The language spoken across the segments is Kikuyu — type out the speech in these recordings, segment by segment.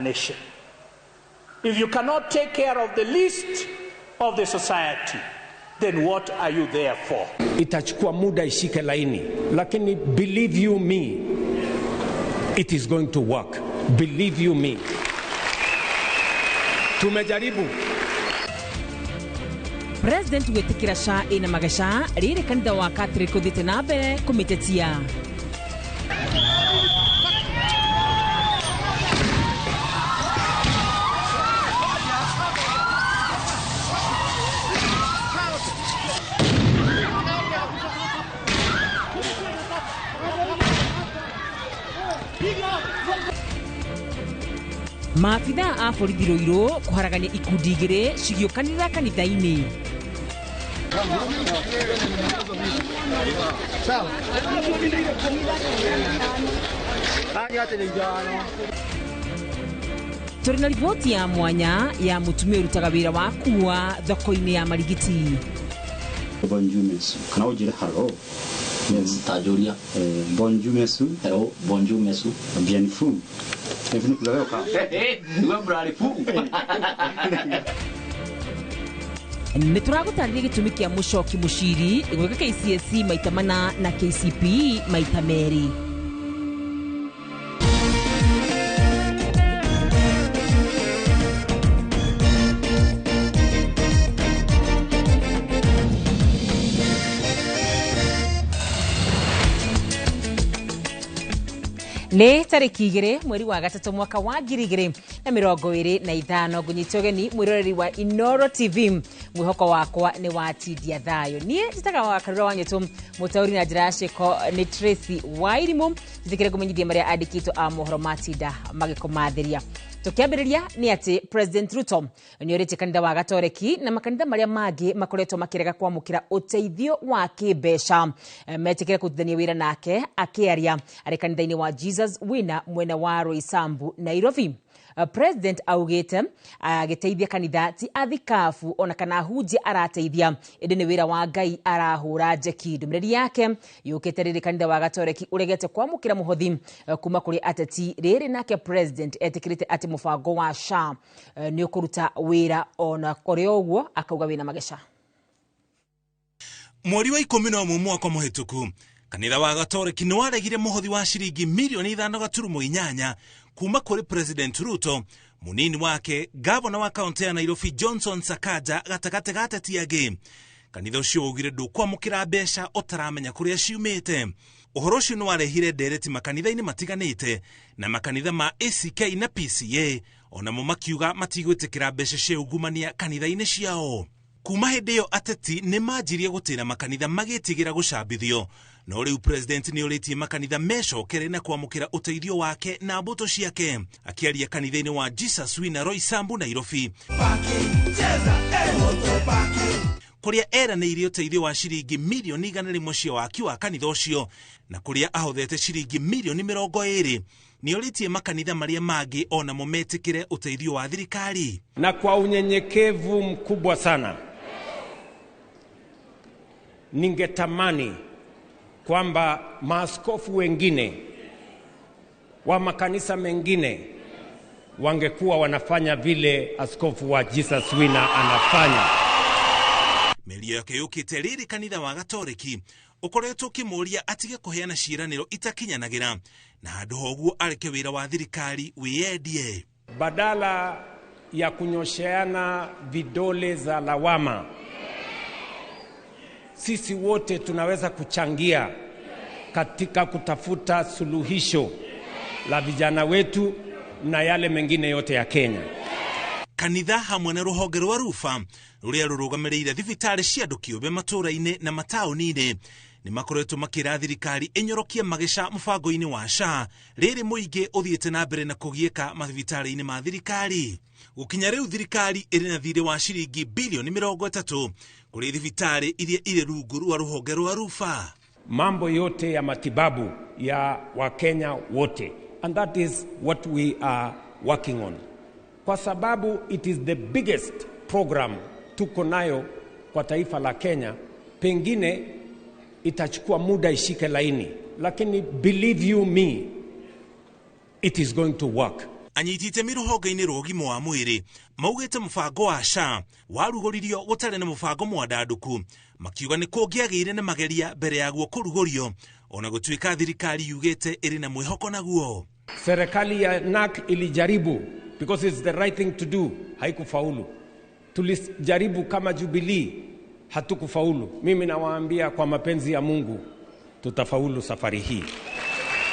Nation. If you cannot take care of the least of the society, then what are you there for? Itachukua muda ishike laini, lakini believe you me, it is going to work. Believe you me. Tumejaribu. President gwĩtĩkĩra SHA ĩna mageca rĩrĩ kanitha wa Catholic ũthiĩte na mbere kũmĩtetia. Maabithaa a borithi Ruiru kũharagania ikundi igĩrĩ cigĩũkanĩrĩra kanitha-inĩ. Tũrĩ na riboti ya mwanya ya mũtumia ũrutaga wĩra wa kuua thoko-inĩ ya Marigiti. Bonjour monsieur. Kana ujire hello. Yes. Tajuria. Bonjour monsieur. Hello, bonjour monsieur. Bien fou. Bienvenue kuzayoka. Nĩ tũragũtarĩria gĩtũmi kĩa Mũcoki Mũciri gwĩka KCSE maita mana na KCPE maita merĩ. Nĩ tarĩki 2 mweri wa 3 mwaka wa 2025 ngũnyita ũgeni mwĩroreri wa Inooro TV. Mwĩhoko wakwa nĩ watindia thayũ. Niĩ njĩtaga wa Karura wa Nyũtũ, mũtaũri na njĩra ya ciĩko nĩ Tracy Wairimũ. Njĩtĩkĩre kũmenyithia marĩa andĩkĩtwo a mohoro matinda magĩkũmathĩria. Tũkĩambĩrĩria nĩ atĩ President Ruto nĩ orĩtie kanitha wa Gatoreki na makanitha marĩa mangĩ makoretwo makĩrega kwamũkĩra ũteithio wa kĩmbeca metĩkĩre kũrutithania wĩra nake akĩaria arĩ kanitha-inĩ wa Jesus Winner mwena wa Roysambu, Nairobi. President augĩte agĩteithia kanitha ti athikabu ona kana ahunjia arateithia, ĩndĩ nĩ wĩra wa Ngai arahũra njeki. Ndũmĩrĩri yake yũkĩte rĩrĩ kanitha wa Gatoreki ũregete kwamũkĩra mũhothi kuma kũrĩ ateti rĩrĩ, nake President etĩkĩrĩte atĩ mũbango wa SHA nĩ ũkũruta wĩra ona kũrĩ ũguo akauga wĩna mageca. Mweri wa 11 mwaka mũhĩtũku kanitha wa Gatoreki nĩ waregire mũhothi wa ciringi mirioni 5.8 kuma kũrĩ President Ruto, munini wake gavana wa kaunti ya Nairobi Johnson Sakaja gatagatĩ ga ateti angĩ. Kanitha ũcio waugire ndũkwamũkĩra mbeca ũtaramenya kũrĩa ciumĩte. Ũhoro ũcio nĩ warehire ndereti makanitha-inĩ matiganĩte na makanitha ma ACK na PCA onamo makiuga matigwĩtĩkĩra mbeca cia ungumania kanitha-inĩ ciao. Kuma hĩndĩ ĩyo ateti nĩ manjirie gũtĩra makanitha magĩtigĩra gũcambithio, no rĩu President nĩ orĩtie makanitha mecokere na kwamũkĩra ũteithio wake na mbũtũ ciake. Akĩaria kanitha-inĩ wa Jesus Winner Roysambu, Nairobi, kũrĩa eranĩire ũteithio wa ciringi mirioni 100 cia waki wa kanitha ũcio na kũrĩa ahothete ciringi mirioni 20, nĩ orĩtie makanitha marĩa mangĩ onamo metĩkĩre ũteithio wa thirikari. Na kwa unyenyekevu mkubwa sana ningetamani kwamba maaskofu wengine wa makanisa mengine wangekuwa wanafanya vile askofu wa Jesus Winner anafanya. Mĩario yake yũkĩte rĩrĩ kanitha wa Gatoreki ũkoretwo ũkĩmũũria atige kũheana ciĩranĩro itakinyanagĩra na handũ ha ũguo areke wĩra wa thirikari wĩyendie. Badala ya kunyosheana vidole za lawama, sisi wote tunaweza kuchangia katika kutafuta suluhisho la vijana wetu na yale mengine yote ya Kenya. Kanitha hamwe na rũhonge rwa Rufa rũrĩa rũrũgamĩrĩire thibitarĩ cia andũ kĩũmbe matũũra-inĩ na mataũni-inĩ nĩ makoretwo makĩra thirikari ĩnyorokie mageca mũbango-inĩ wa SHA rĩrĩ mũingĩ ũthiĩte na mbere na kũgiĩka mathibitarĩ-inĩ ma thirikari. Gũkinya rĩu thirikari ĩrĩ na thirĩ wa ciringi bilioni 30 kũrĩ thibitarĩ iria irĩ rungu rwa rũhonge rwa Rufa. Mambo yote ya matibabu ya Wakenya wote, and that is what we are working on, kwa sababu it is the biggest program tuko nayo kwa taifa la Kenya. Pengine itachukua muda ishike laini, lakini believe you me, it is going to work. Anyiti itemi rũhonge-inĩ rwa ũgima wa mwĩrĩ maugĩte mũbango wa SHA warugũririo gũtarĩ na mũbango mwandandũku, makiuga nĩ kũngĩagĩire na mageria mbere yaguo kũrugũrio, ona gũtuĩka thirikari yugĩte ĩrĩ na mwĩhoko naguo. Serikali ya NAC ilijaribu because it's the right thing to do, haikufaulu. Tulijaribu kama Jubilee, hatukufaulu. Mimi nawaambia kwa mapenzi ya Mungu tutafaulu safari hii.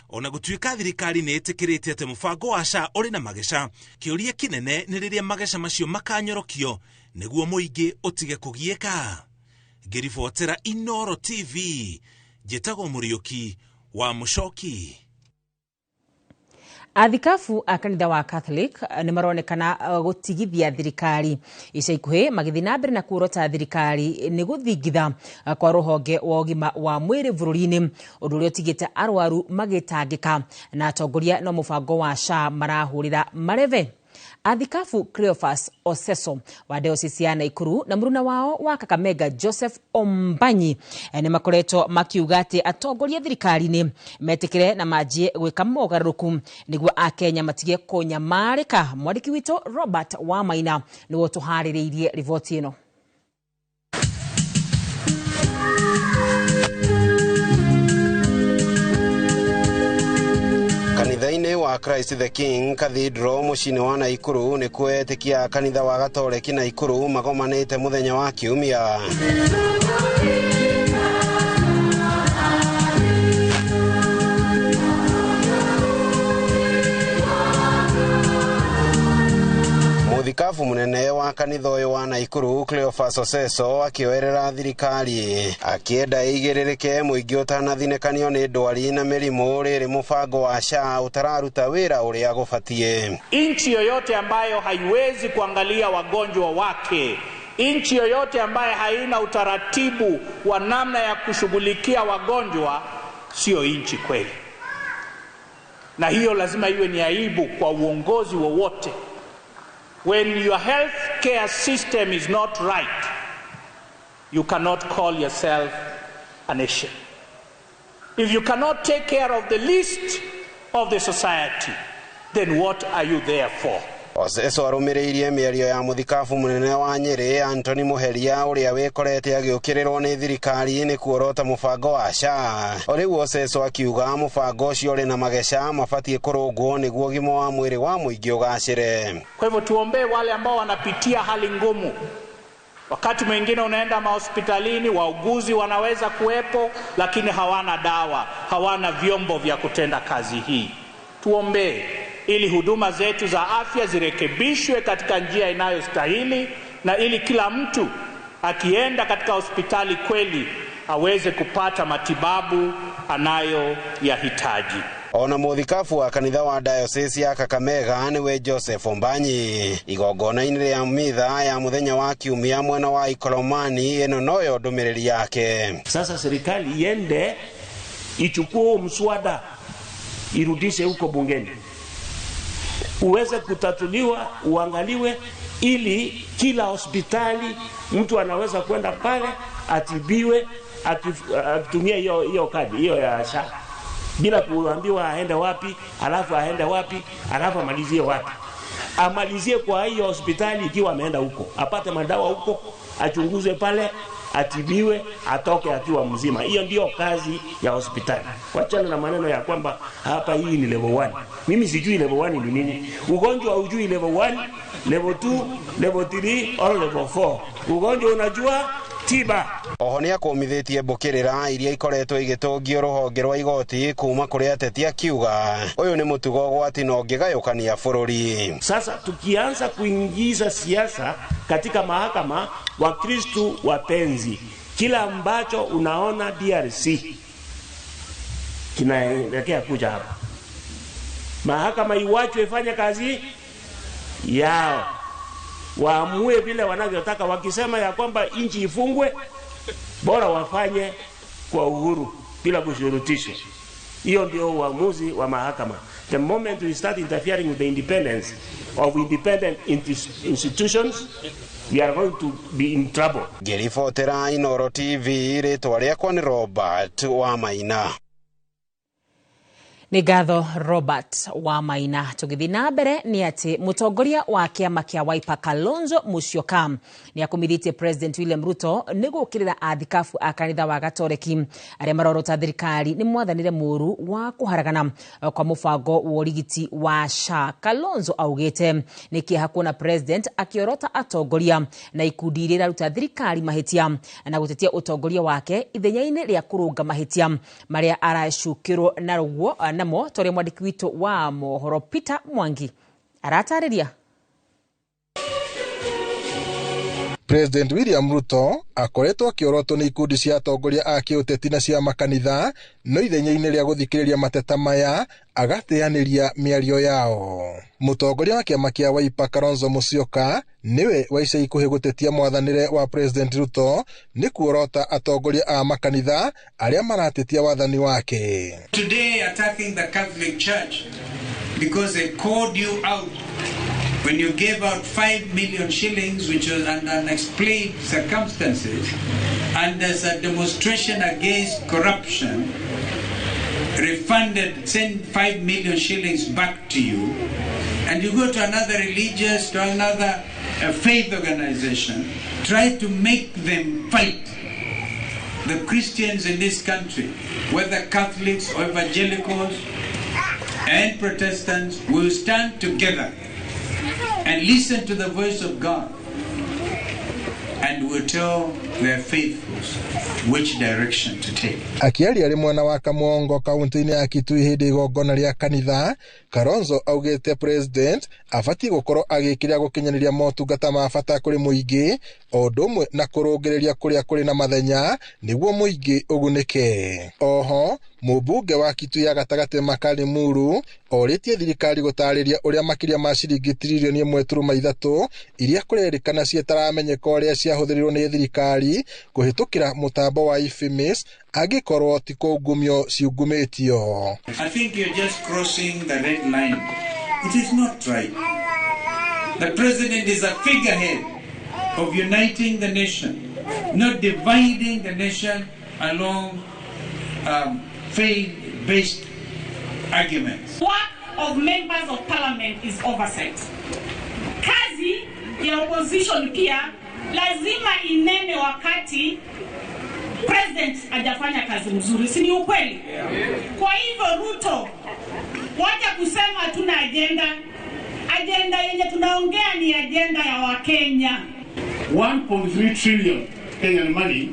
Ona gũtuĩka thirikari nĩ ĩtĩkĩrĩte atĩ mũbango wa SHA ũrĩ na mageca, kĩũria kĩnene nĩ rĩrĩa mageca macio makanyorokio nĩguo mũingĩ ũtige kũgiĩka. Ngĩribotera Inooro TV, njĩtagwo Mũriũki wa Mũcoki. Athikabu a kanitha wa Catholic nĩ maronekana gũtigithia thirikari ica ikuhĩ magĩthiĩ na mbere na kuorota thirikari nĩ gũthingitha kwa rũhonge wa ũgima wa mwĩrĩ bũrũri-inĩ, ũndũ ũrĩa ũtigĩte arwaru magĩtangĩka na atongoria no mũbango wa SHA marahũrĩra marebe. Athikabu Cleophas Oseso wa diocese ya Nakuru na mũruna wao wa Kakamega Joseph Ombanyi nĩ makoretwo makiuga atĩ atongoria thirikari-inĩ metĩkĩre na manjie gwĩka mogarũrũku nĩguo Akenya matige kũnyamarĩka. Mwandĩki witũ Robert Wamaina nĩwe ũtũharĩrĩirie riboti ĩno. Kanitha-inĩ wa Christ the King Cathedral mũciĩ-inĩ wa Nakuru nĩkuo etĩkia kanitha wa Gatoreki Nakuru magomanĩte mũthenya wa Kiumia. Mũthikabu mũnene wa kanitha ũyũ wa Nakuru Cleophas Oseso akĩoerera thirikari akĩenda ĩigĩrĩrĩke mũingĩ ũtanathinĩkanio nĩ ndwari na mĩrimũ rĩrĩ mũbango wa SHA ũtararuta wĩra ũrĩa gũbatiĩ. Nchi yoyote ambayo haiwezi kuangalia wagonjwa wake, nchi yoyote ambayo haina utaratibu wa namna ya kushughulikia wagonjwa, sio nchi kweli. Na hiyo lazima iwe ni aibu kwa uongozi wowote. When your health care system is not right, you cannot call yourself a nation. If you cannot take care of the least of the society, then what are you there for? Oseso arũmĩrĩirie mĩario ya mũthikabu mũnene wa Nyĩrĩ Anthony Muheria ũrĩa wĩkorete agĩũkĩrĩrwo nĩ thirikari nĩ kuorota mũbango wa SHA. O rĩu Oseso akiuga mũbango ũcio ũrĩ na mageca mabatiĩ kũrũngwo nĩguo ũgima wa mwĩrĩ wa mũingĩ ũgacĩre. Kwa hivyo tuombee wale ambao wanapitia hali ngumu. Wakati mwingine unaenda mahospitalini, wauguzi wanaweza kuwepo, lakini hawana dawa, hawana vyombo vya kutenda kazi hii. Tuombee ili huduma zetu za afya zirekebishwe katika njia inayostahili, na ili kila mtu akienda katika hospitali kweli aweze kupata matibabu anayoyahitaji. Ona mũthikabu wa kanitha wa diocese ya Kakamega nĩwe Joseph Ombanyi igongona-inĩ rĩa mitha ya mũthenya wa Kiumia mwena wa Ikolomani, ĩno noyo ndũmĩrĩri yake. Sasa serikali iende ichukue mswada irudishe huko bungeni uweze kutatuliwa, uangaliwe, ili kila hospitali mtu anaweza kwenda pale atibiwe akitumia hiyo kadi hiyo ya SHA bila kuambiwa aende wapi, alafu aende wapi, alafu amalizie wapi. Amalizie kwa hiyo hospitali ikiwa ameenda huko, apate madawa huko, achunguzwe pale, atibiwe, atoke akiwa mzima. Hiyo ndio kazi ya hospitali. Wachana na maneno ya kwamba hapa hii ni level 1. Mimi sijui level 1 ni nini. Ugonjwa hujui level 1, level 2, level 3 or level 4. Ugonjwa unajua tiba. Oho nĩ akũmithĩtie mbũkĩrĩra iria ikoretwo igĩtũngio rũhonge rwa igoti kuma kũrĩ ateti akiuga ũyũ nĩ mũtugo ũgwati na ũngĩgayũkania bũrũri. Sasa tukianza kuingiza siasa katika mahakama, Wakristu wapenzi, kila ambacho unaona DRC kinaelekea kuja hapa, mahakama iwachwe ifanye kazi yao, waamue vile wanavyotaka. Wakisema ya kwamba nchi ifungwe, bora wafanye kwa uhuru bila kushurutishwa. Hiyo ndio uamuzi wa mahakama. The moment we start interfering with the independence of independent institutions, we are going to be in trouble. Ngĩribotera Inooro TV, rĩtwa rĩakwa nĩ Robert Wamaina. Nĩ ngatho Robert wa Maina. Tũgĩthiĩ na mbere nĩ atĩ mũtongoria wa kĩama kĩa Wiper Kalonzo Musyoka nĩ akumithĩtie President William Ruto nĩ gũũkĩrĩra athikabu a kanitha wa Gatoreki arĩa marorota thirikari nĩ mwathanĩre mũru wa kũharagana kwa mũbango wa ũrigiti wa SHA. Kalonzo augĩte nĩ kĩeha kuona President akĩorota atongoria na ikundi iria iraruta thirikari mahĩtia na gũtetia ũtongoria wake ithenya-inĩ rĩa kũrũnga mahĩtia marĩa aracukĩrwo naruo namo toria mwandĩki witũ wa mohoro Peter Mwangi aratarĩria. President William Ruto akoretwo akĩorotwo nĩ ikundi cia atongoria a kĩũteti na cia makanitha, no ithenya-inĩ rĩa gũthikĩrĩria mateta maya agateanĩria mĩario yao. Mũtongoria wa kĩama kĩa Wiper Kalonzo Musyoka nĩwe wa ica ikuhĩ gũtetia mwathanĩre wa President Ruto nĩ kuorota atongoria a makanitha arĩa maratetia wathani wake. Today attacking the Catholic Church because they called you out when you gave out 5 million shillings, which was under unexplained circumstances, and as a demonstration against corruption, refunded, sent 5 million shillings back to you, and you go to another religious, to another faith organization, try to make them fight the Christians in this country, whether Catholics or evangelicals and Protestants, will stand together and listen to the voice of God, and will tell their faithfuls which direction to take. Akiaria arĩ mwena wa Kamwongo kaunti-inĩ ya Kitui hĩndĩ igongona rĩa kanitha, Kalonzo augĩte President abatiĩ gũkorwo agĩkĩrĩra gũkinyanĩria motungata ma bata kũrĩ mũingĩ o ũndũ ũmwe na kũrũngĩrĩria kũrĩa kũrĩ na mathenya nĩguo mũingĩ ũgunĩke. Oho mũmbunge wa Kitui ya gatagatĩ Makali Muru orĩtie thirikari gũtarĩria ũrĩa makĩria ma ciringi tiririoni 1.3 iria kũrerĩkana citaramenyeka ũrĩa ciahũthĩrirwo nĩ thirikari kũhĩtũkĩra mũtambo wa IFMIS angĩkorwo ti kũngumio ciungumĩtio. I think you're just crossing the red line. It is not right. The president is a figurehead of uniting the nation, not dividing the nation along faith-based arguments. Work of members of parliament is oversight. Kazi ya opposition pia lazima inene wakati president hajafanya kazi mzuri, si ni ukweli? Kwa hivyo Ruto, wacha kusema tuna agenda. Agenda yenye tunaongea ni agenda ya Wakenya. 1.3 trillion Kenyan money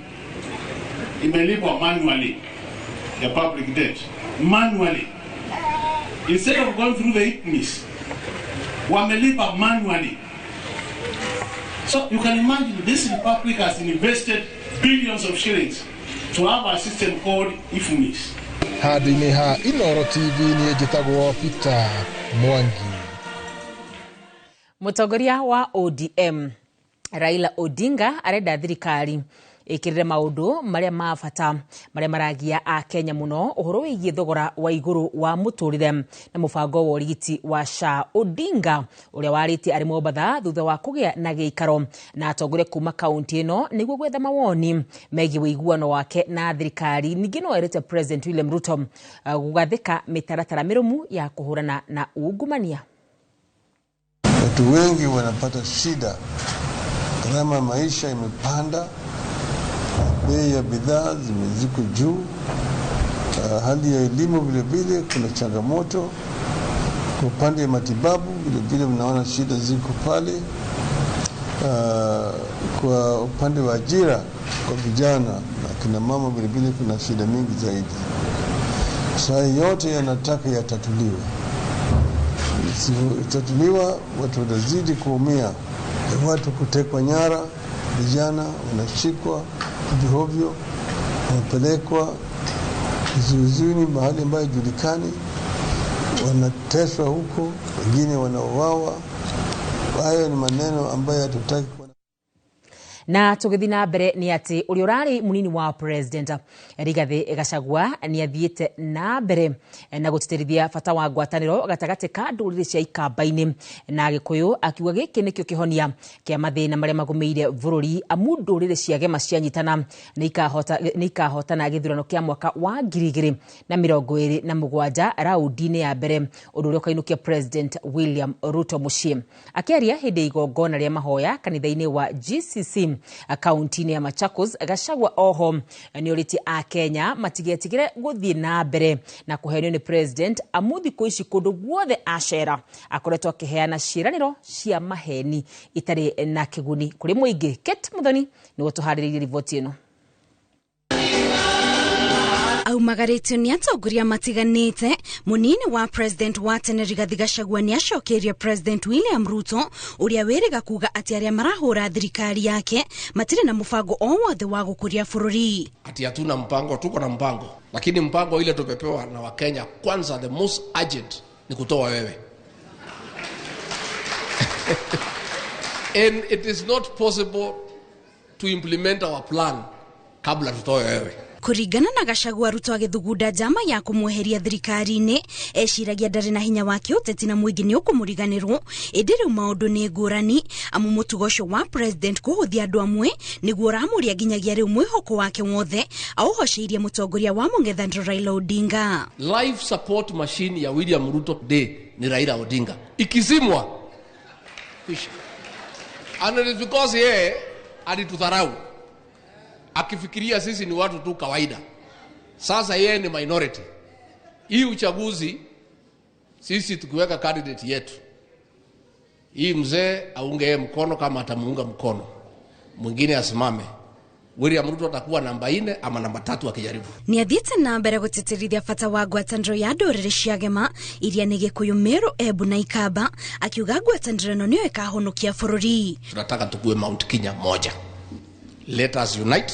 imelipwa manually, the public debt manually. Instead of going through the IFMIS, wamelipa manually. So you can imagine this republic has invested billions of shillings to have a system called IFMIS. Handũ-inĩ ha Inooro TV niĩ njĩtagwo Peter Mwangi. Mũtongoria wa ODM Raila Odinga arenda thirikari ĩkĩrĩre maũndũ marĩa ma bata marĩa maragia a Kenya mũno ũhoro wĩgiĩ thogora wa igũrũ wa mũtũrĩre na mũbango wa ũrigiti wa SHA. Odinga ũrĩa warĩtie arĩ Mombatha thutha wa kũgĩa na gĩikaro na atongoria kuma kaunti ĩno nĩguo gwetha mawoni megiĩ ũiguano wake na thirikari. Ningĩ no erĩte President William Ruto gũgathĩka mĩtaratara mĩrũmu ya kũhũrana na ungumania. Watu wengi wanapata shida, gharama ya maisha imepanda, bei ya bidhaa zimeziko juu, hali ya elimu vile vile kuna changamoto, kwa upande wa matibabu vile vile mnaona shida ziko pale, kwa upande wa ajira kwa vijana na kina mama vile vile kuna shida mingi zaidi. Sasa yote yanataka yatatuliwe. Itatuliwa, watu watazidi kuumia, watu kutekwa nyara, vijana wanashikwa hovyo, wanapelekwa kizuizini mahali ambayo haijulikani, wanateswa huko, wengine wanauawa. Hayo ni maneno ambayo hatutaki. Na tũgĩthiĩ na mbere nĩ atĩ ũrĩa ũrarĩ mũnini wa president Rigathĩ Gachagua nĩ athiĩte na mbere na gũtĩtĩrithia bata wa ngwatanĩro gatagatĩ ka ndũrĩrĩ cia ikamba-inĩ na Gĩkũyũ, akiuga gĩkĩ nĩkĩo kĩhonia kĩa mathĩna marĩa magũmĩire bũrũri, amu ndũrĩrĩ cia gema cianyitana nĩ ikahotana gĩthurano kĩa mwaka wa 2027 raundi-inĩ ya mbere, ũndũ ũrĩa ũkainũkia President William Ruto mũciĩ. Akĩaria hĩndĩ ya igongona rĩa mahoya kanitha-inĩ wa GCC kaunti-inĩ ya Machakos, Gachagua oho nĩ orĩtie Akenya matigetigĩre gũthiĩ na mbere na kũhenio nĩ president, amu thikũ ici kũndũ guothe acera akoretwo akĩheana ciĩranĩro cia maheni itarĩ na kĩguni kũrĩ mũingĩ. Kate Muthoni nĩwe tũharĩrĩirie riboti ĩno. Aumagarĩtio nĩ atongoria matiganĩte, mũnini wa president wa tene Rigathi Gachagua nĩ acokeirie President William Ruto, ũrĩa wĩrĩga kuga atĩ arĩa marahũra thirikari yake matirĩ na mũbango o wothe wa gũkũria bũrũri. Ati hatuna mpango, tuko na mpango, lakini mpango ile tumepewa na Wakenya, kwanza the most urgent ni kutoa wewe and it is not possible to implement our plan kabla tutoe wewe. Kũringana na Gachagua, Ruto agĩthugunda njama ya kũmweheria thirikari-inĩ eciragia ndarĩ na hinya wa kĩũteti na mũingĩ nĩ ũkũmũriganĩrwo, ĩndĩ rĩu maũndũ nĩ ngũrani, amu mũtugo ũcio wa president kũhũthia andũ amwe nĩguo ũramũria nginyagia rĩu mwĩhoko wake wothe aũhoceirie mũtongoria wa mũng'ethanĩro Raila Odinga. Life support machine ya William Ruto today ni Raila Odinga, ikizimwa kwisha. And it is because yeye alitudharau akifikiria sisi ni watu tu kawaida. Sasa yeye ni minority. Hii uchaguzi sisi tukiweka candidate yetu, hii mzee aunge yeye mkono kama atamuunga mkono, mwingine asimame, William Ruto atakuwa namba 4 ama namba 3 akijaribu. Nĩ athiĩte na mbere gũtĩtĩrithia bata wa ngwatanĩro ya ndũrĩrĩ cia gema iria nĩ Gĩkũyũ, Meru, Embu na Ikamba, akiuga ngwatanĩro ĩno nĩyo ĩkahonokia bũrũri. Tunataka tukue Mount Kenya moja. Let us unite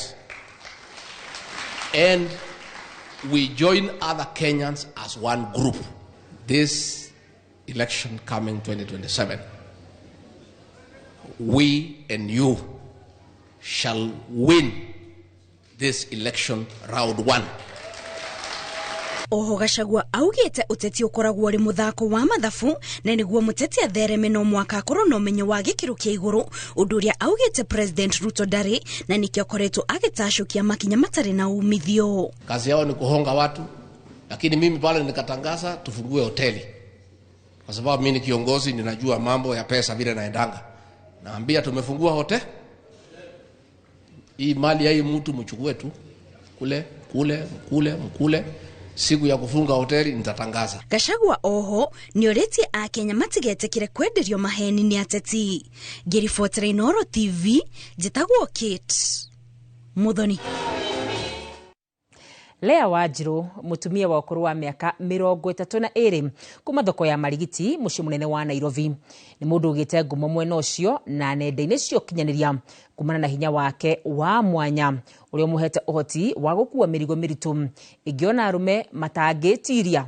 and we join other Kenyans as one group. This election coming 2027, we and you shall win this election round one. Oho Gachagua augĩte ũteti ũkoragwo ũrĩ mũthako wa mathabu, na nĩguo mũteti athereme no mwaka akorwo na ũmenyo wa gĩkĩro kĩa igũrũ, ũndũ ũrĩa augĩte President Ruto ndarĩ, na nĩkĩo akoretwo agĩtacũkia makinya matarĩ na umithio. Kazi yao ni kuhonga watu, lakini mimi pale nikatangaza tufungue hoteli, kwa sababu mimi ni kiongozi, ninajua mambo ya pesa vile naendanga. Naambia tumefungua hoteli, hii mali ya hii mtu mchukue tu kule kule kule mkule. Siku ya kufunga hoteli nitatangaza. Gachagua oho nĩorĩtie Akenya matigetĩkĩre kwenderio maheni nĩ ateti. Ngĩribotera Inooro TV, njĩtagwo Kate Muthoni. Lea Wanjiru, mutumia wa ũkũrũ wa mĩaka 32 kuma thoko ya Marigiti mũciĩ mũnene wa Nairobi, nĩ mũndũ ũgĩte ngumo mwena ũcio na nenda-inĩ cia ũkinyanĩria kumana na hinya wake wa mwanya ũrĩa ũmũhete ũhoti wa gũkua mĩrigo mĩritũ ĩngĩona arũme matangĩtiria.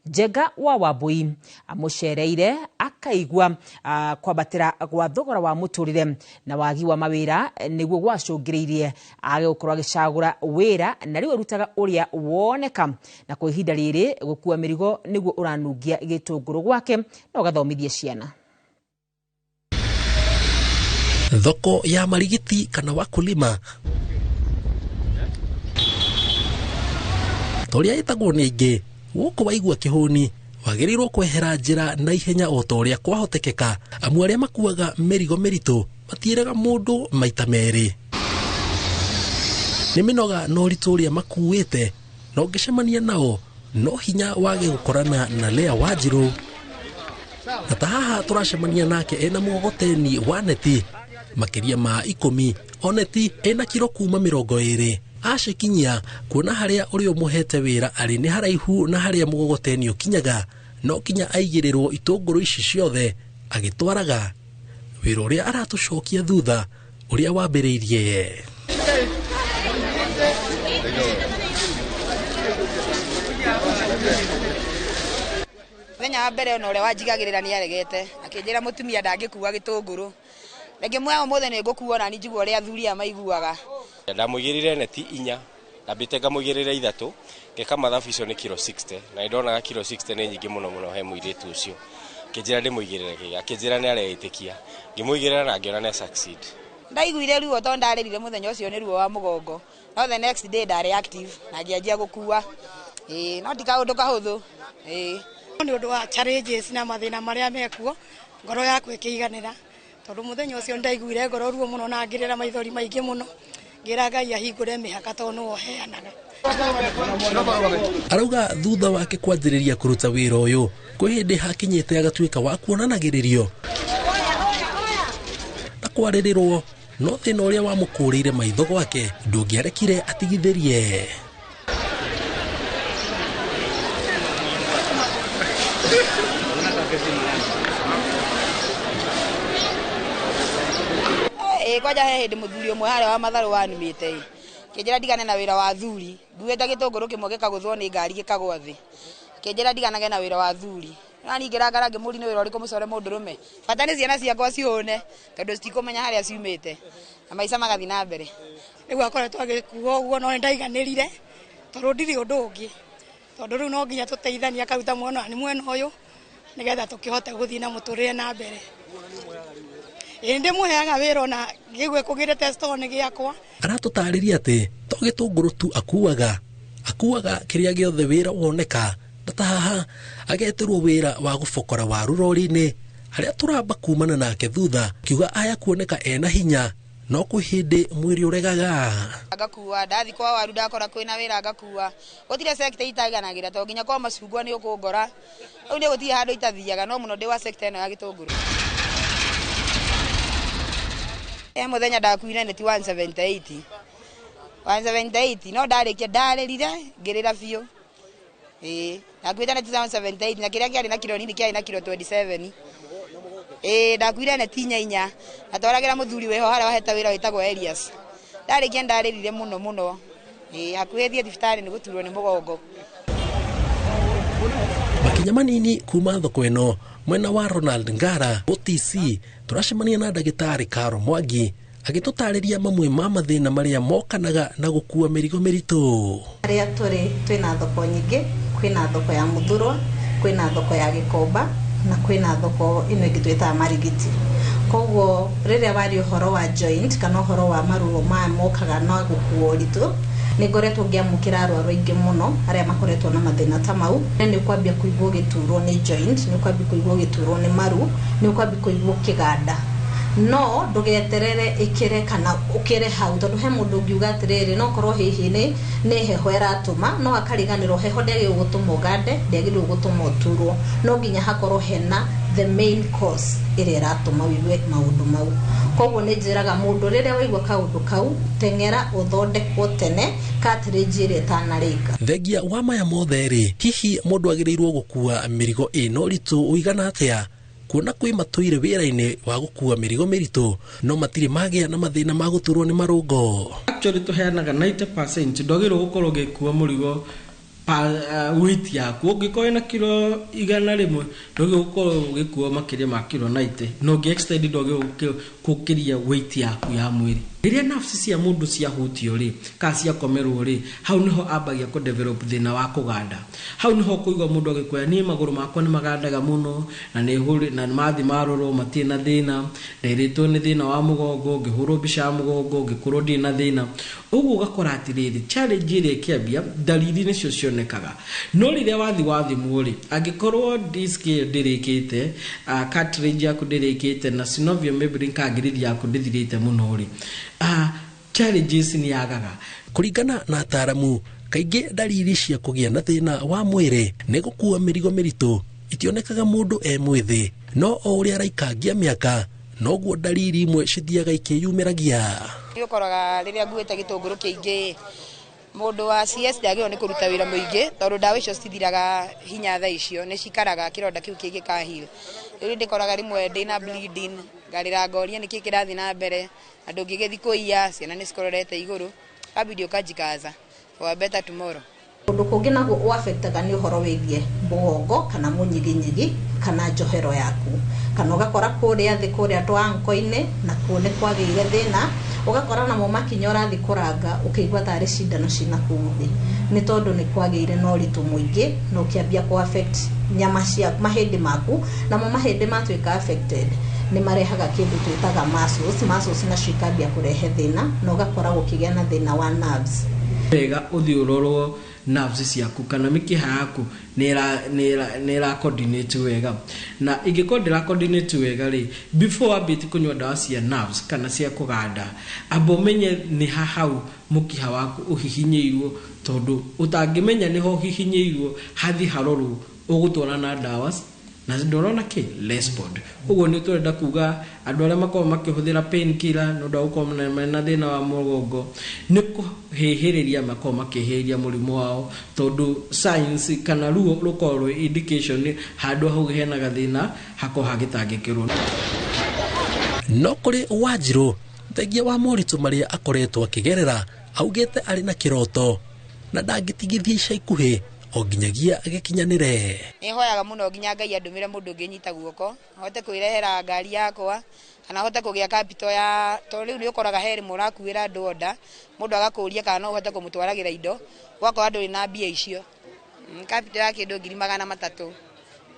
Njenga wa Wambui amũcereire akaigua kwambatĩra gwa thogora wa mũtũrĩre na wagi wa mawĩra nĩguo gwacũngĩrĩirie age gũkorwo agĩcagũra wĩra, na rĩu arutaga ũrĩa woneka, na kwa ihinda rĩrĩ gũkua mĩrigo nĩguo ũranungia gĩtũngũrũ gwake na ũgathomithia ciana. Thoko ya Marigiti kana wakulima toria ĩtagwo nĩ aingĩ gũkũ waigua kĩhũni wagĩrĩirwo kwehera njĩra na ihenya o ta ũrĩa kwahotekeka, amu arĩa makuaga mĩrigo mĩritũ matiĩraga mũndũ maita merĩ. Nĩ mĩnoga na ũritũ ũrĩa makuĩte, na ũngĩcemania nao no hinya wage gũkorana na Lea Wanjiru. Na ta haha tũracemania nake ena mũgogoteni wa neti makĩria ma 10, o neti ena kiro kuma 20. Acikinyia kuona harĩa ũrĩa ũmũhete wĩra arĩ nĩ haraihu na harĩa mũgogoteni ũkinyaga, no kinya aigĩrĩrwo itũngũrũ ici ciothe agĩtwaraga wĩra ũrĩa aratũcokia thutha ũrĩa wambĩrĩirie. Mũthenya wa mbere ona ũrĩa wanjigagĩrĩra nĩ aregete, akĩnjĩra mũtumia ndangĩkua gĩtũngũrũ. Rĩngĩ muoya ũmũthĩ nĩ ngũkuo na njigua ũrĩa athuri aya maiguaga. Ndamũigĩrĩire neti 4, ndambĩte ngamũigĩrĩra 3, ngĩka mathabu icio nĩ kiro 60, na nĩndonaga kiro 60 nĩ nyingĩ mũno mũno he mũirĩtu ũcio. Akĩnjĩra ndĩmũigĩrĩre kĩ, akĩnjĩra nĩ areĩtĩkia. Ngĩmũigĩrĩra na ngĩona nĩ succeed. Ndaiguire ruo tondũ ndarĩrire mũthenya ũcio nĩ ruo wa mũgongo. No the next day ndarĩ active na ngĩanjia gũkua. No ti kaũndũ kahũthũ. Nĩ ũndũ wa challenges na mathĩna marĩa mekuo, ngoro yaku ĩkĩiganĩra. Tondũ mũthenya ũcio ndaiguire ngoro ruo mũno na ngĩrĩra maithori maingĩ mũno. Ngĩra Ngai ahingũre mĩhaka tondũ nĩwe ũheanaga. Arauga thutha wake kwanjĩrĩria kũruta wĩra ũyũ kwĩ hĩndĩ hakinyĩte agatuĩka wa kuonanagĩrĩrio na kwarĩrĩrwo, no thĩna ũrĩa wamũkũrĩire maitho gwake ndũngĩarekire atigithĩrie. Kwanja he hĩndĩ mũthuri ũmwe harĩa wa matharũ wanumĩte kĩnjĩra ndigane na wĩra wa athuri, nguĩte gĩtũngũrũ kĩmwe gĩkagũthwo nĩ ngari gĩkagwa thĩ, kĩnjĩra ndiganage na wĩra wa athuri. Na niĩ ngĩrakara ngĩmũria nĩ wĩra ũrĩkũ mũcore mũndũrũme, bata nĩ ciana ciakwa cihũne tondũ citikũmenya harĩa ciumĩte, na maica magathiĩ na mbere. Rĩu akoretwo agĩkua ũguo no nĩndaiganĩrire tondũ ndirĩ ũndũ ũngĩ, tondũ rĩu no nginya tũteithanie, akaruta mwena nĩ mwena ũyũ nĩgetha tũkĩhote gũthiĩ na mũtũrĩre na mbere. Ĩĩ ndĩmũheaga wĩra ona ngĩgue kũgĩrĩte store nĩ gĩakwa. Aratũtarĩria atĩ to gĩtũngũrũ tu akuaga, akuaga kĩrĩa gĩothe wĩra woneka, na ta haha agetĩrwo wĩra wa gũbokora waru rori-inĩ harĩa tũramba kumana nake thutha kiuga aya kuoneka ena hinya no kwĩ hĩndĩ mwĩrĩ ũregaga. Ngakua ndathi kwa waru ndakora kwĩna wĩra ngakua, gũtirĩ sector itaiganagĩra to nginya kwa macungwa nĩ ũkũngora, rĩu nĩ gũtirĩ handũ itathiaga, no mũno ndĩ wa sector ĩno ya gĩtũngũrũ. Mũthenya ndakuire neti 178 178 no ndarĩkia ndarĩrire ngĩrĩra biũ. Ndakuire neti 178 na kĩrĩa kĩarĩ na kiro nini kĩarĩ na kiro 27. Ndakuire neti 4 atwaragĩra mũthuri wĩho harĩa wahete wĩra wĩtagwo Elias. Ndarĩkia ndarĩrire mũno mũno. Hakuhĩ thiĩ thibitarĩ nĩ gũturwo nĩ mũgongo. Makinya manini kuma thoko ĩno mwena wa Ronald Ngara OTC tũracemania na ndagĩtarĩ Karo Mwangi agĩtũtarĩria mamwe ma mathĩna marĩa mokanaga na gũkua mĩrigo mĩritũ. Harĩa tũrĩ twĩna thoko nyingĩ, kwĩna thoko ya Mũthurwa, kwĩna thoko ya Gĩkomba na kwĩna thoko ĩno ĩngĩ twĩtaga Marigiti. Koguo rĩrĩa waria ũhoro wa joint kana ũhoro wa maruo maya mokaga na gũkua ũritũ, nĩ ngoretwo ngĩamũkĩra arwaru aingĩ mũno arĩa makoretwo na mathĩna ta mau. Nĩ ũkwambia kũigua ũgĩturwo nĩ joint, nĩ ũkwambia kũigua ũgĩturwo nĩ maru, nĩ ũkwambia kũigua ũkĩganda. No ndũgeterere ĩkĩre kana ũkĩre hau, tondũ he mũndũ ũngiuga atĩrĩrĩ no korwo hihi nĩ heho ĩratũma, no akariganĩrwo heho ndĩagĩrĩirwo gũtũma ũgande, ndĩagĩrĩirwo gũtũma ũturwo, no nginya hakorwo hena the main cause ĩrĩa ĩratũma ũigue maũndũ mau. Koguo nĩ njĩraga mũndũ rĩrĩa waigua kaũndũ kau, teng'era ũthondekwo tene cartilage ĩrĩa ĩtanarĩka. Thengia wa maya mothe rĩ, hihi mũndũ agĩrĩirwo gũkua mĩrigo ĩno ũritũ ũigana atĩa? Kuona kwĩ matũire wĩra-inĩ wa gũkua mĩrigo mĩritũ no matirĩ magĩa na mathĩna ma gũturwo nĩ marũngo. Actually tũheanaga 90% ndwagĩrĩirwo gũkorwo ũgĩkua mũrigo weight yaku. Ũngĩkorwo wĩna kiro 100 ndwagĩrĩirwo gũkorwo ũgĩkua makĩria ma kiro 90, na ũngĩ extend ndwagĩrĩirwo gũkĩria weight yaku ya mwĩrĩ. Rĩrĩa nerves cia mũndũ ciahutio rĩ, kana ciakomerwo rĩ, hau nĩho ambagia kũ develop thĩna wa kũganda. Hau nĩho ũkũigua mũndũ agĩkwĩra niĩ magũrũ makwa nĩ magandaga mũno na nĩ na mathi marorwo matirĩ na thĩna, nderĩtwo nĩ thĩna wa mũgongo, ngĩhũrwo mbica ya mũgongo ngĩkorwo ndirĩ na thĩna. Ũguo ũgakora atĩrĩrĩ, challenge ĩrĩa ĩkĩambia ndariri nĩcio cionekaga, no rĩrĩa wathi wathimwo rĩ, angĩkorwo disc ĩyo ndĩrĩkĩte, cartilage yaku ndĩrĩkĩte na synovial membrane kana ngiridi yaku ndĩthirĩte mũno rĩ, challenges nĩ yagaga. Kũringana na ataaramu, kaingĩ ndariri cia kũgĩa na thĩna wa mwĩrĩ nĩ gũkua mĩrigo mĩritũ itionekaga mũndũ e mwĩthĩ, no o ũrĩa araikangia mĩaka noguo ndariri imwe cithiaga ikĩyumĩragia. Nĩ ũkoraga rĩrĩa nguĩte gĩtũngũrũ kĩingĩ, mũndũ wa CS ndagĩrĩirwo nĩ kũruta wĩra mũingĩ tondũ ndawa icio citithiraga hinya thaa icio, nĩ cikaraga kĩronda kĩu kĩngĩkaheal. Rĩu ndĩkoraga rĩmwe ndĩna bleeding, ngarĩra ngoria nĩkĩ kĩrathiĩ na mbere, na ndũngĩgĩthiĩ kũiya, ciana nĩ cikororete igũrũ, kabidi ũkajikaza for a better tomorrow. Ũndũ kũngĩ naguo ũafectaga nĩ ũhoro wĩgiĩ mũgongo kana mũnyiginyigi kana njohero yaku, kana ũgakora kũrĩa thĩ kũrĩa twanko-inĩ na Nakuo nĩ kwagĩire thĩna, ũgakora namo makinya ũrathiĩ kũranga ũkĩigua tarĩ cindano cina kũu thĩ, nĩ tondũ nĩ kwagĩire na ũritũ mũingĩ na ũkĩambia kũ affect nyama cia mahĩndĩ maku, namo mahĩndĩ matuĩka affected nĩ marehaga kĩndũ twĩtaga muscles, muscles nacio ikambia kũrehe thĩna na ũgakora gũkĩgĩa na thĩna wa nerves. Wega ũthiĩ ũrorwo nerves ciaku kana mĩkiha yaku nĩ ĩra coordinate wega, na ingĩkorwo ndĩra coordinate wega rĩ, before wambĩtie kũnyua ndawa cia nerves kana cia kũganda, amba ũmenye nĩ ha hau mũkiha waku ũhihinyĩirwo, tondũ ũtangĩmenya nĩho ũhihinyĩirwo hathi harorwo ũgũtwara na ndawa na ndũrona kĩ respond. Ũguo nĩ tũrenda kuga andũ arĩa makoragwo makĩhũthĩra painkiller nĩ ũndũ wa gũkorwo mena thĩna wa mũgongo nĩ kũhĩhĩrĩria makoragwo makĩhĩhĩria mũrimũ wao, tondũ science kana ruo rũkoragwo rwĩ indication handũ hau hena gathĩna hakoragwo hagĩtangĩkĩrwo. No kũrĩ Wanjirũ, thengia wa moritũ marĩa akoretwo akĩgerera, augĩte arĩ na kĩroto na ndangĩtigithia ica ikuhĩ o nginyagia agĩkinyanĩre. Nĩ hoyaga mũno nginya Ngai andũmĩre mũndũ ũngĩnyita guoko ahote kwĩrehera ngari yakwa kana ahote kũgĩa capital ya, tondũ rĩu nĩ ũkoraga he rĩmwe ũrakuĩra andũ order, mũndũ agakũria kana no ũhote kũmũtwaragĩra indo, ũgakora ndũrĩ na mbia icio. Capital ya kĩndũ 300,000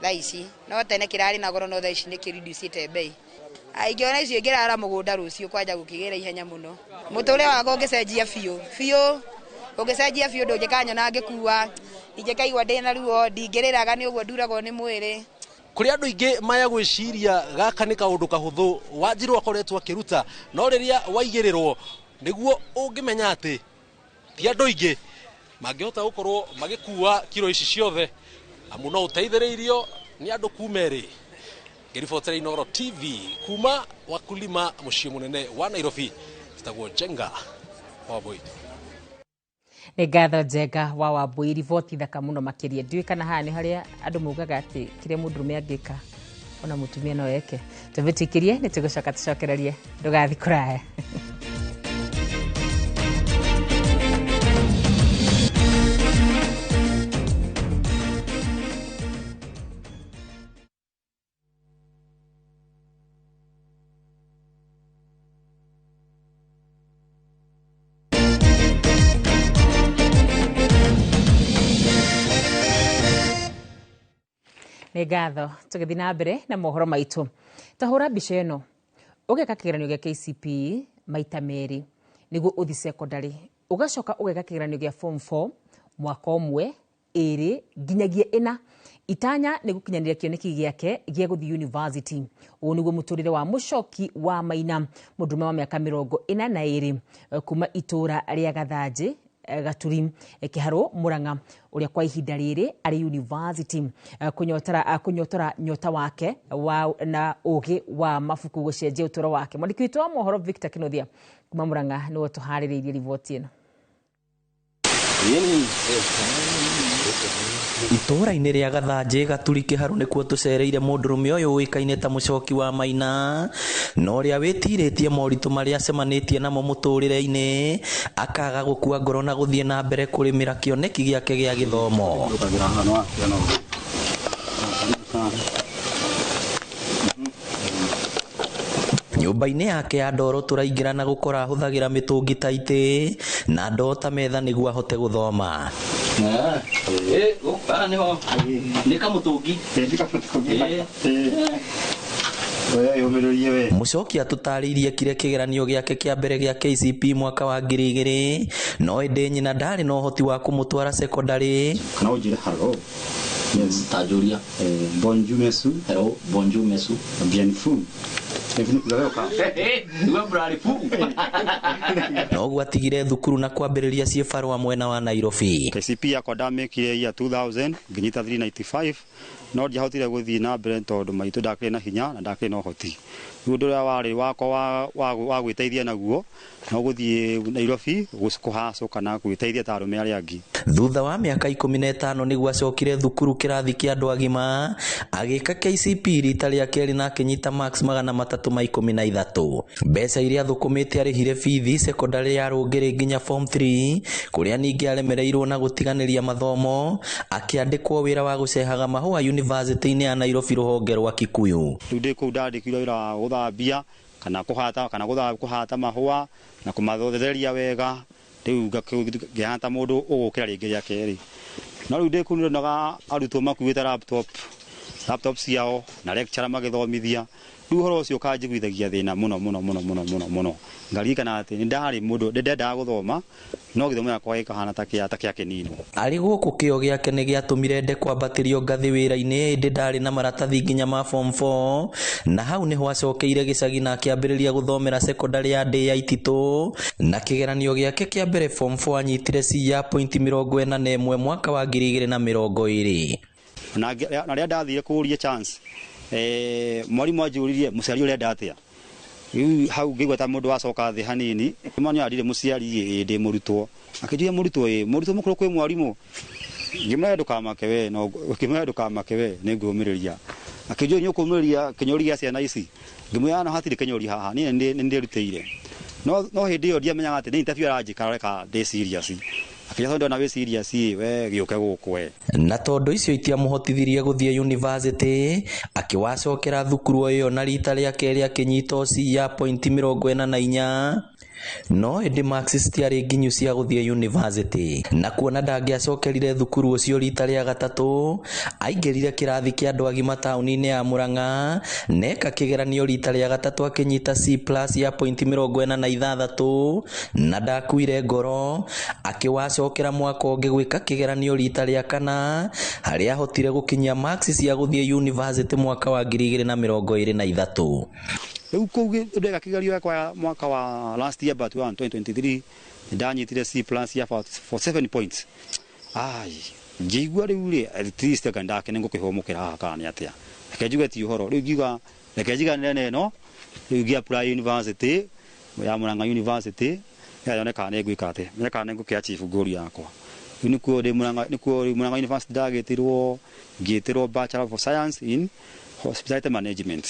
thaa ici, no tene kĩrarĩ na goro, no thaa ici nĩ kĩreducĩte bei. Ingĩona icio ingĩrara mũgũnda rũciũ kwanja gũkĩgĩra ihenya mũno. Mũtũrĩre wakwa ũngĩcenjia biũ biũ, ũngĩcenjia biũ, ndũngĩkanyona ngĩkua, ingĩkaigua ndĩna ruo, ndingĩrĩraga nĩ ũguo nduragwo nĩ mwĩrĩ. Kũrĩ andũ aingĩ maya gwĩciria gaka nĩ kaũndũ kahũthũ Wanjirũ akoretwo akĩruta, no rĩrĩa waigĩrĩrwo nĩguo ũngĩmenya atĩ ti andũ aingĩ mangĩhota gũkorwo magĩkua kiro ici ciothe, amu no ũteithĩrĩirio nĩ andũ kuma erĩ. Ngĩribotera Inooro TV kuma Wakulima mũciĩ mũnene wa Nairobi, njĩtagwo Njenga Wambui. Nĩ ngatho Njenga wa Wambui, riboti thaka mũno makĩria. Ndiũĩ kana haha nĩ harĩa andũ maugaga atĩ kĩrĩa mũndũrũme angĩka ona mũtumia no eke. Tũmĩtĩkĩrie, nĩ tũgũcoka tũcokererie, ndũgathiĩ kũraya. Nĩ ngatho tũgĩthiĩ na mbere na mohoro maitũ. Ta hũra mbica ĩno, ũgeka kĩgeranio gĩa KCPE maita merĩ nĩguo ũthiĩ secondary, ũgacoka ũgeka kĩgeranio gĩa form 4 mwaka ũmwe, ĩrĩ nginyagia ĩna. Itanya nĩ gũkinyanĩria kĩoneki gĩake gĩa gũthiĩ university. Ũũ nĩguo mũtũrĩre wa Mũcoki wa Maina, mũndũrũme wa mĩaka 42 kuma itũũra rĩa Gathanjĩ Gaturi Kĩharũ Murang'a, ũrĩa kwa ihinda rĩrĩ arĩ university kũnyotora nyota wake wa na ũgĩ wa mabuku gũcenjia ũtũũro wake. Mwandĩki witũ wa mohoro Victor Kinothia kuma Murang'a nĩwe ũtũharĩrĩirie riboti ĩno. Itũũra-inĩ rĩa Gathanjĩ Gaturi Kĩharũ nĩkuo tũcereire mũndũrũme ũyũ ũĩkaine ta Mũcoki wa Maina, na ũrĩa wĩtirĩtie moritũ marĩa acemanĩtie namo mũtũrĩre-inĩ, akaga gũkua ngoro na gũthiĩ na mbere kũrĩmĩra kĩoneki gĩake gĩa gĩthomo. Nyũmba-inĩ yake ya ndoro tũraingĩra na gũkora ahũthagĩra mĩtũngi ta itĩ na ndoo ta metha nĩguo ahote gũthoma. Mũcoki atũtarĩirie kire kĩgeranio gĩake kĩa mbere gĩa KCPE mwaka wa 2000, no ĩndĩ nyina ndarĩ na ũhoti wa kũmũtwara secondary. Kana ũnjĩre hello. Yes, tajuria. Bonjour mesu. Hello, bonjour mesu. Bien fou. Noguo atigire thukuru na kwambĩrĩria ciĩbarũa mwena wa Nairobi. KCPE yakwa ndamĩkire year 2000 nginyita 395, no ndiahotire gũthiĩ na mbere tondũ maitũ ndakĩrĩ na hinya na ndakĩrĩ na ũhoti. Rĩu ũndũ ũrĩa warĩ wakwa wa gwĩteithia naguo no gũthiĩ Nairobi kũhacũ kana gwĩteithia ta arũme arĩa angĩ. Thutha wa mĩaka 15 nĩguo acokire thukuru kĩrathi kĩa andũ agima, agĩka KCPE rita rĩa kerĩ na akĩnyita marks 313. Mbeca iria athũkũmĩte arĩhire bithi secondary ya Rũngĩrĩ nginya form 3, kũrĩa ningĩ aremereirwo na gũtiganĩria mathomo, akĩandĩkwo wĩra wa gũcehaga mahũa university-inĩ ya Nairobi rũhonge rwa Kikuyu. Rĩu ndĩ kũu ndandĩkirwo wĩra wa gũthambia Kana kũhata kana kũhata mahũa na kũmatheria wega rĩu ngĩhana ta mũndũ ũgũkĩra rĩngĩ rĩa kerĩ. No rĩu ndĩ kũu nĩndonaga arutwo makuĩte laptop ciao na lecturer magĩthomithia. Rĩu ũhoro ũcio ũkanjiguithagia thĩna mũno mũno mũno mũno mũno mũno. Ngaririkana atĩ nĩ ndarĩ mũndũ ndendaga gũthoma no gĩthomo gĩakwa gĩkahana ta kĩa kĩnini. Arĩ gũkũ kĩo gĩake nĩ gĩatũmire ende kwambatĩrio ngathĩ wĩra-inĩ ĩndĩ ndarĩ na maratathi nginya ma form 4 na hau nĩho acokeire gĩcagi na akĩambĩrĩria gũthomera secondary ya ndĩ ya Ititũ na kĩgeranio gĩake kĩa mbere form 4 anyitire C ya point 41 mwaka wa 2020. Na rĩrĩa ndathire kũũria chance mwarimu anjũririe mũciari ũrenda atĩa. Rĩu hau ngĩigua ta mũndũ wacoka thĩ hanini. Mwana ndirĩ mũciari ndĩ mũrutwo. Akĩnjũria mũrutwo ĩ mũrutwo mũkũrũ kwĩ mwarimũ. Ngĩmwĩra ndũkamake we no ngĩmwĩra ndũkamake we nĩ ngũmĩrĩria. Akĩnjũria nĩ ũkũmĩrĩria kĩnyũri gĩa ciana ici. Ngĩmwĩra no hatirĩ kĩnyũri haha niĩ nĩ ndĩrutĩire. No hĩndĩ ĩyo ndiamenyaga atĩ nĩ interview aranjĩka reka ndĩ serious. Akĩnjĩra ndona wĩ serious we gĩũke gũkũ we. Na tondũ icio itiamũhotithirie gũthiĩ university akĩwacokera thukuru ĩyo na rita rĩa kerĩ akĩnyita C ya point 44 no ĩndĩ marks citiarĩ nginyu cia gũthiĩ university na kuona ndangĩacokerire thukuru ũcio rita rĩa gatatũ aingĩrire kĩrathi kĩa andũ agima taũni-inĩ ya Murang'a neka kĩgeranio rita rĩa gatatũ akĩnyita C plus ya point 46 na ndakuire ngoro akĩwacokera mwaka ũngĩ gwĩka kĩgeranio rita rĩa kana harĩa ahotire gũkinyia marks cia gũthiĩ university mwaka wa 2023. Rĩu kũu ndeka kĩgerio gĩakwa mwaka wa last year but 2023 ndanyitire C plus ya for 7 points. Ai ngĩigua rĩu rĩ at least anga ndake nĩ ngũkĩhũmũkĩra haha kana nĩ atĩa. Reke njuge ti ũhoro rĩu ngiuga reke njiganĩre na ĩno rĩu ngĩ apply university ya Murang'a University yone kana nĩ ngwĩka atĩa yone kana nĩ ngũkĩ achieve goal yakwa. Rĩu nĩkuo ndĩ Murang'a nĩkuo Murang'a University ndagĩtirwo ngĩtĩrwo Bachelor of Science in Hospitality Management.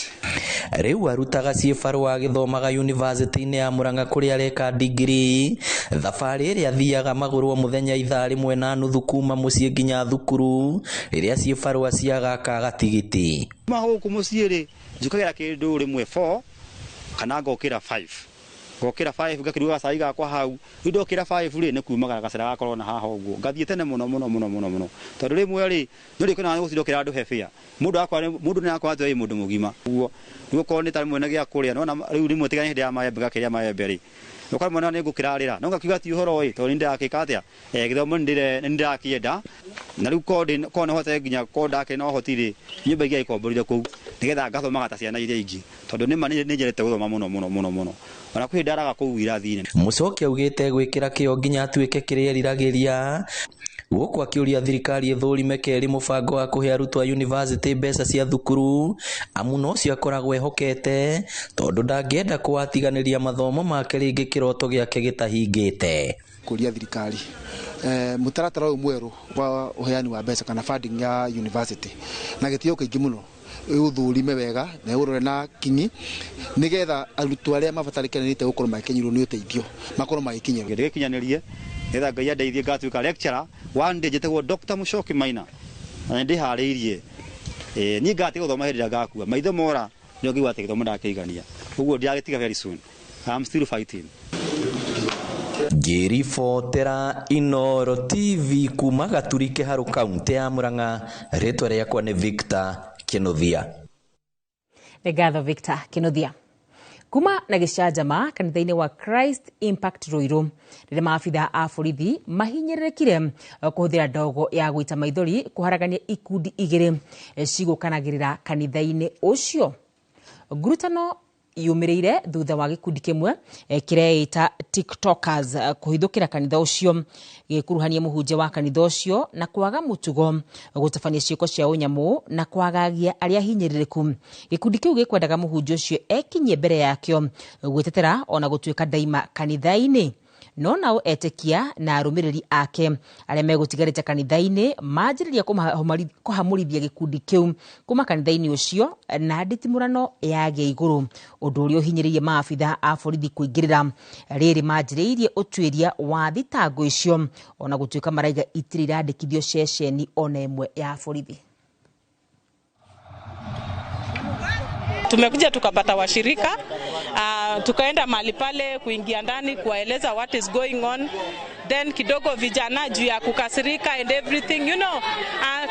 Rĩu arutaga ciĩbarũa agĩthomaga university-inĩ ya Murang'a kũrĩa areka degree. Thabarĩ ĩrĩa athiaga magũrũ o mũthenya ithaa rĩmwe na nuthu kuma mũciĩ nginya thukuru rĩrĩa ciĩbarũa ciagakaga tigiti. Kuma gũkũ mũciĩ rĩ njũkagĩra kĩndũ rĩmwe 4 kana ngokĩra 5. Ngokĩra 5 ngakĩruga gacai gakwa hau. Rĩu ndokĩra 5 rĩ nĩ kumagara gacĩra gakorwo na haha ũguo. Ngathiĩ tene mũno mũno mũno mũno mũno. Tondũ rĩmwe rĩ nĩ ũrĩkona nĩ gũcindokĩra andũ he bĩa. Mũndũ akwa mũndũ nĩ akwa atĩ mũndũ mũgima. Ũguo rĩu okorwo nĩ ta rĩmwe na gĩa kũrĩa nona rĩu rĩmwe tiga hĩndĩ ya maembe ngakĩrĩa maembe rĩ. Ũkorwo mwana nĩ ngũkĩrarĩra. No ngakiuga ti ũhoro ĩ tondũ nĩ ndĩrakĩka atĩa. Gĩthomo nĩ ndĩrakĩenda. Na rĩu korwo nĩ hote nginya korwo ndakĩrĩ na ũhoti rĩ nyũmba ingĩ aikomborire kũu nĩgetha ngathomaga ta ciana iria ingĩ. Tondũ nĩ ma nĩ nyendete gũthoma mũno mũno mũno mũno. Ona kwĩ ndaraga kũu irathi-inĩ. Mũcoki augĩte gwĩkĩra kĩo nginya atuĩke kĩrĩa eriragĩria. Gũkũ akĩũria thirikari ĩthũrime kerĩ mũbango wa kũhe arutwo a university mbeca cia thukuru amu nocio akoragwo ehokete tondũ ndangĩenda kũwatiganĩria mathomo make rĩngĩ kĩroto gĩake gĩtahingĩte. Kũria thirikari mũtaratara ũyũ mwerũ wa ũheani wa mbeca kana funding ya university na gĩtĩo kĩingĩ mũno ũthũrime wega na ũrore na kinyi nigetha arutwo arĩa mabatarĩkanĩte gũkorwo magĩkinyĩrwo nĩ ũteithio makorwo magĩkinyĩrwo. Ndĩgĩkinyanĩrie nĩgetha Ngai andeithie ngatuĩka lecturer one day njĩtagwo Dr. Mũcoki Maina na nĩndĩharĩirie. Niĩ ngatiga gũthoma hĩndĩ ĩrĩa ngakua maitho mora nĩo ngĩigua atĩ gĩthomo ndakĩigania ũguo ndiragĩtiga very soon. I'm still fighting. Ngĩribotera Inooro TV kuma Gaturi Kĩharũ kaunti ya Murang'a rĩtwa rĩakwa nĩ Victor Kinuthia. Nĩ ngatho Victor Kinuthia. Kuma na gĩcanjama kanitha-inĩ wa Christ Impact Ruiru rĩrĩa maabitha a borithi mahinyĩrĩrĩkire kũhũthĩra ndogo ya gũita maithori kũharagania ikundi igĩrĩ cigũkanagĩrĩra kanitha-inĩ ũcio. Ngurutano yumĩrĩire thutha wa gĩkundi kĩmwe kĩreita TikTokers kũhithũkĩra kanitha ũcio gĩkuruhania mũhunjia wa kanitha ũcio na kwaga mũtugo gũtabania ciĩko cia ũnyamũ na kwagagia arĩa hinyĩrĩrĩku. Gĩkundi kĩu gĩkwendaga mũhunjia ũcio ekinyie mbere yakĩo gwĩtetera ona gũtuĩka ndaima kanitha-inĩ. No nao etĩkia na arũmĩrĩri ake arĩa megũtigarĩte kanitha-inĩ manjĩrĩria kũhamũrithia gĩkundi kĩu kuma kanitha-inĩ ũcio na nditimũrano yagĩa igũrũ ũndũ ũrĩa ũhinyĩrĩirie maabitha a borithi kũingĩrĩra rĩrĩ manjĩrĩirie ũtuĩria wa thitango icio ona gũtuĩka maraiga itirĩ irandĩkithio ceceni ona ĩmwe ya borithi. Tumekuja tukapata washirika, tukaenda mahali pale kuingia ndani kuwaeleza what is going on, then kidogo vijana juu ya kukasirika and everything, you know,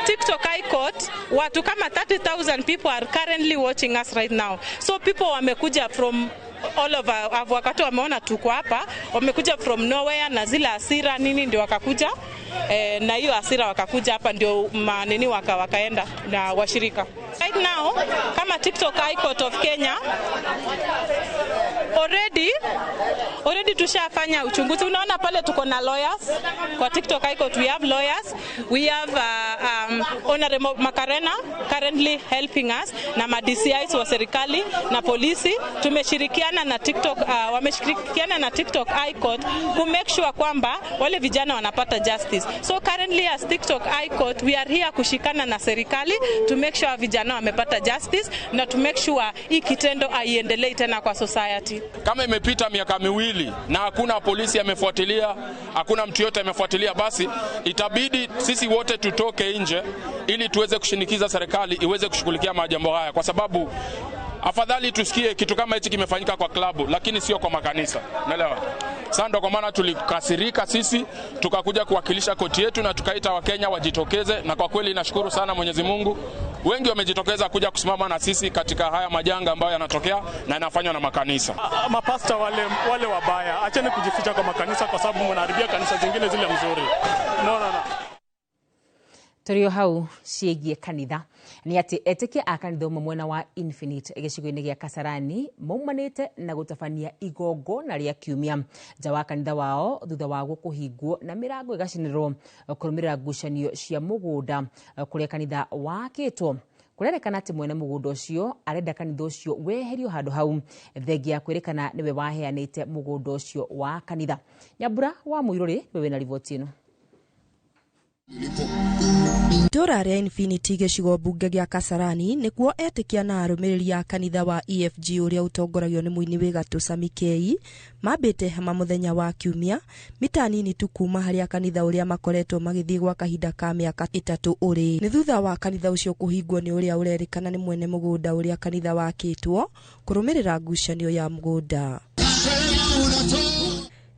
TikTok High Court watu kama 30,000 people are currently watching us right now, so people wamekuja from all over, wakati wameona tuko hapa wamekuja from nowhere na zile hasira nini ndio wakakuja, na hiyo hasira wakakuja hapa ndio manini wakaenda na washirika. Right now kama TikTok High Court of Kenya already tushafanya uchunguzi. Unaona pale tuko na lawyers kwa TikTok High Court, we have lawyers, we have Honorable Makarena currently helping us na ma DCIs wa serikali na polisi. Tumeshirikiana na TikTok, wameshirikiana na TikTok High Court ku make sure kwamba wale vijana wanapata justice. So currently as TikTok High Court we are here kushikana na serikali to make sure vijana wamepata justice na to make sure hii kitendo haiendelei tena kwa society. Kama imepita miaka miwili na hakuna polisi amefuatilia, hakuna mtu yote amefuatilia, basi itabidi sisi wote tutoke nje ili tuweze kushinikiza serikali iweze kushughulikia majambo haya, kwa sababu afadhali tusikie kitu kama hichi kimefanyika kwa klabu lakini sio kwa makanisa. Unaelewa? Sasa ndio kwa maana tulikasirika sisi, tukakuja kuwakilisha koti yetu na tukaita Wakenya wajitokeze, na kwa kweli nashukuru sana Mwenyezi Mungu, wengi wamejitokeza kuja kusimama na sisi katika haya majanga ambayo yanatokea na yanafanywa na makanisa. Mapasta wale wabaya, acheni kujificha kwa makanisa kwa sababu mnaharibia kanisa zingine zile mzuri. No. Tũrĩ o hau ciĩgiĩ kanitha nĩ atĩ etĩkia a kanitha ũmwe mwena wa Infinite gĩcigo-inĩ gĩa Kasarani maumanĩte na gũtabania igongona rĩa kiumia nja wa kanitha wao thutha wa kũhingwo na mĩrango ĩgacinĩrwo kũrũmĩrĩra ngucanio cia mũgũnda kũrĩa kanitha wakĩtwo. Kũrerĩkana atĩ mwene mũgũnda ũcio arenda kanitha ũcio weherio handũ hau thengia ya kwĩrĩkana nĩwe waheanĩte mũgũnda ũcio wa kanitha. Nyambura wa Mũirũrĩ nĩwe wĩna riboti ĩno. Itũra rĩa Infinity gĩcigo mbunge gĩa Kasarani nĩkuo etĩkia na arũmĩrĩri a kanitha wa EFG ũrĩa ũtongoragio nĩ mũini wĩ gatũ Sami K mambĩte hema mũthenya wa kiumia mita nini tu kuma harĩa kanitha ũrĩa makoretwo magĩthiĩ gwa kahinda ka mĩaka 3 ũrĩ. Nĩ thutha wa kanitha ũcio kũhingwo nĩ ũrĩa ũrerĩkana nĩ mwene mũgũnda ũrĩa kanitha wakĩtwo kũrũmĩrĩra ngucanio ya mũgũnda.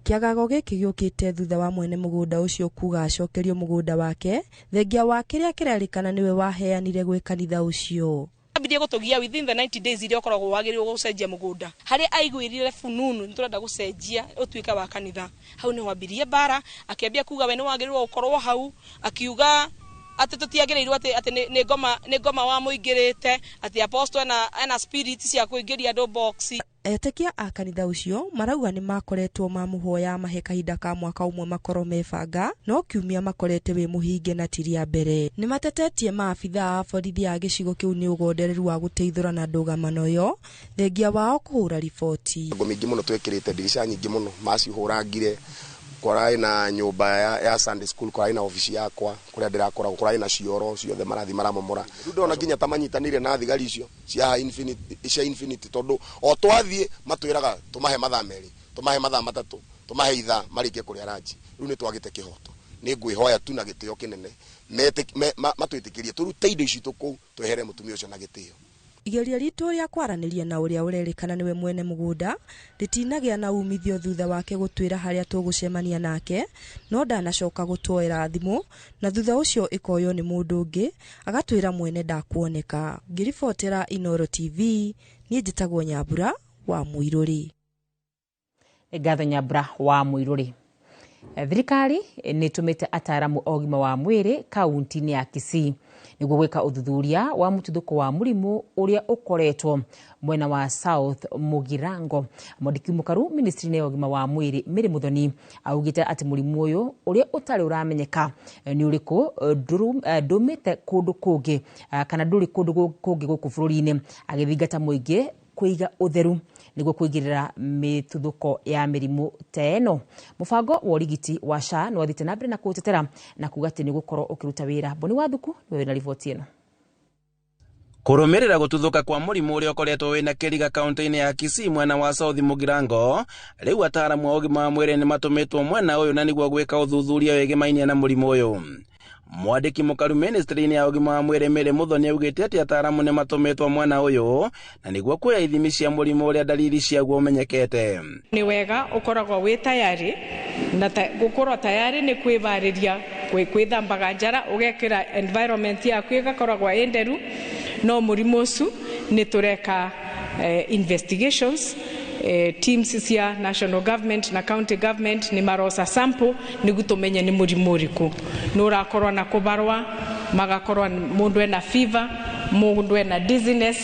Kĩagago gĩkĩ gĩũkĩte thutha wa mwene mũgũnda ũcio kuga acokerio mũgũnda wake thengia wa kĩrĩa kĩrerĩkana nĩwe waheanire gwĩ kanitha ũcio. Ambirie gũtũgia within the 90 days iria ũkoragwo wagĩrĩirwo gũcenjia mũgũnda harĩa aiguĩrire fununu nĩtũrenda gũcenjia ũtuĩke wa kanitha. Hau nĩho ambirie mbara, akĩambia kuga we nĩwagĩrĩirwo gũkorwo hau, akiuga atĩ tũtiagĩrĩirwo atĩ nĩ ngoma wamũingĩrĩte, atĩ apostle ena spirit cia kũingĩria andũ box. Etĩkia a kanitha ũcio marauga nĩ makoretwo mamũhoya mahe kahinda ka mwaka ũmwe makorwo mebanga no kiumia makorete wĩ mũhinge na ti rĩa mbere. Nĩ matetetie maabitha a borithi a gĩcigo kĩu nĩ ũgondereru wa gũteithũra na ndũgamano ĩyo thengia wao kũhũra riboti. Ngo mĩingĩ mũno twekĩrĩte ndirica nyingĩ mũno macihũrangire, kũrarĩ na nyũmba ya Sunday school, kũrarĩ na ofici yakwa kũrĩa ndĩrakoragwo, kũrarĩ na cioro ciothe marathi maramomora. Rĩu ndona nginya ta manyitanĩire na thigari icio cia Infinity tondũ o twathiĩ matwĩraga tũmahe mathaa 2, tũmahe mathaa 3, tũmahe ithaa marĩkie kũrĩa ranji. Rĩu nĩ twagĩte kĩhoto. Nĩ ngwĩhoya tu na gĩtĩo kĩnene matwĩtĩkĩrie tũrute indo ici tũkũu twehere mũtumia ũcio na gĩtĩo. Igeria ritũ rĩa kwaranĩria na ũrĩa ũrerĩkana nĩwe mwene mũgũnda rĩtinagĩa na umithio thutha wake gũtwĩra harĩa tũgũcemania nake, no ndanacoka gũtwoera thimũ na thutha ũcio ĩkoywo nĩ mũndũ ũngĩ agatwĩra mwene ndakuoneka. Ngĩribotera Inooro TV niĩ njĩtagwo Nyambura wa Mũirũrĩ. Ngatho Nyambura wa Mũirũrĩ. Thirikari nĩ ĩtũmĩte ataaramu a ũgima wa mwĩrĩ kaunti-inĩ ya Kisii nĩguo gwĩka ũthuthuria wa mũtuthũko wa mũrimũ ũrĩa ũkoretwo mwena wa South Mugirango. Mwandĩki mũkaru ministry-inĩ ya ũgima wa mwĩrĩ Mary Muthoni augĩte atĩ mũrimũ ũyũ ũrĩa ũtarĩ ũramenyeka nĩ ũrĩkũ ndũmĩte kũndũ kũngĩ kana ndũrĩ kũndũ kũngĩ gũkũ bũrũri-inĩ, agĩthingata mũingĩ kũiga ũtheru nĩguo kwĩgirĩra mĩtuthũko ya mĩrimũ ta ĩno. Mũbango wa ũrigiti wa SHA nĩ wathiĩte na mbere na kũũtetera na kuga atĩ nĩ ũgũkorwo ũkĩruta wĩra. Boni Wathuku nĩwe wĩna riboti ĩno. Kũrũmĩrĩra gũtuthũka kwa mũrimũ ũrĩa ũkoretwo wĩna kĩriga kaunti-inĩ ya Kisii mwena wa South Mugirango, rĩu ataaramu a ũgima wa mwĩrĩ nĩ matũmĩtwo mwena ũyũ na nĩguo gwĩka ũthuthuria wĩgĩmainie na mũrimũ ũyũ. Mwandĩki mũkaru ministry-inĩ ya ũgima wa mwĩrĩ Mary Muthoni augĩte atĩ ataaramu nĩ matũmĩtwo mwena ũyũ na nĩguo kuoya ithimi cia mũrimũ ũrĩa dalili ciaguo ũmenyekete. Nĩ wega ũkoragwo wĩ tayari na gũkorwo tayari nĩ kwĩbarĩria kwĩthambaga njara ũgekĩra environment yaku ĩgakoragwo ĩ nderu no mũrimũ ũcio nĩ tũreka investigations teams cia national government na county government nĩ maroca sample nĩguo tũmenye nĩ mũrimũ ũrĩkũ nĩ ũrakorwo na kũbarwa magakorwo mũndũ ena fever mũndũ ena dizziness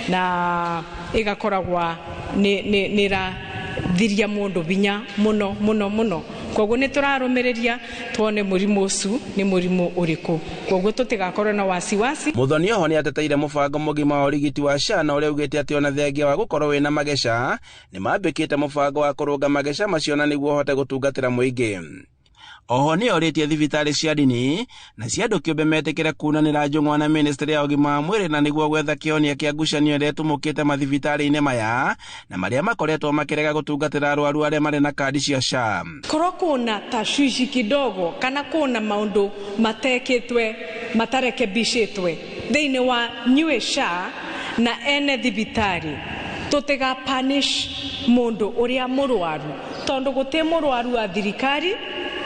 na ĩgakoragwa nĩ ĩrathiria mũndũ binya mũno mũno mũno koguo nĩ tũrarũmĩrĩria tuone mũrimũ ũcio nĩ mũrimũ ũrĩkũ koguo tũtigakorwo na wasiwasi. Muthoni oho nĩ ateteire mũbango mũgima wa ũrigiti wa SHA na ũrĩa ugĩte atĩ ona thengia wa gũkorwo wĩna mageca nĩ mambĩkĩte mũbango wa kũrũnga mageca macio na nĩguo ũhote gũtungatĩra mũingĩ. Oho nĩ orĩtie thibitarĩ cia ndini na cia andũ kĩũmbe metĩkĩre kunanĩra njũng'wa na ministry ya ũgima wa mwĩrĩ na nĩguo gwetha kĩhonia kĩa ngucanio ĩrĩa ĩtumũkĩte mathibitarĩ-inĩ maya na marĩa makoretwo makĩrega gũtungatĩra arwaru arĩa marĩ na kandi cia SHA. Korwo kuna tashwishi kidogo kana kuna maundu mateketwe matarekebishitwe thĩinĩ wa nyue SHA na ene thibitari tutiga punish mundu uria murwaru tondu guti murwaru wa thirikari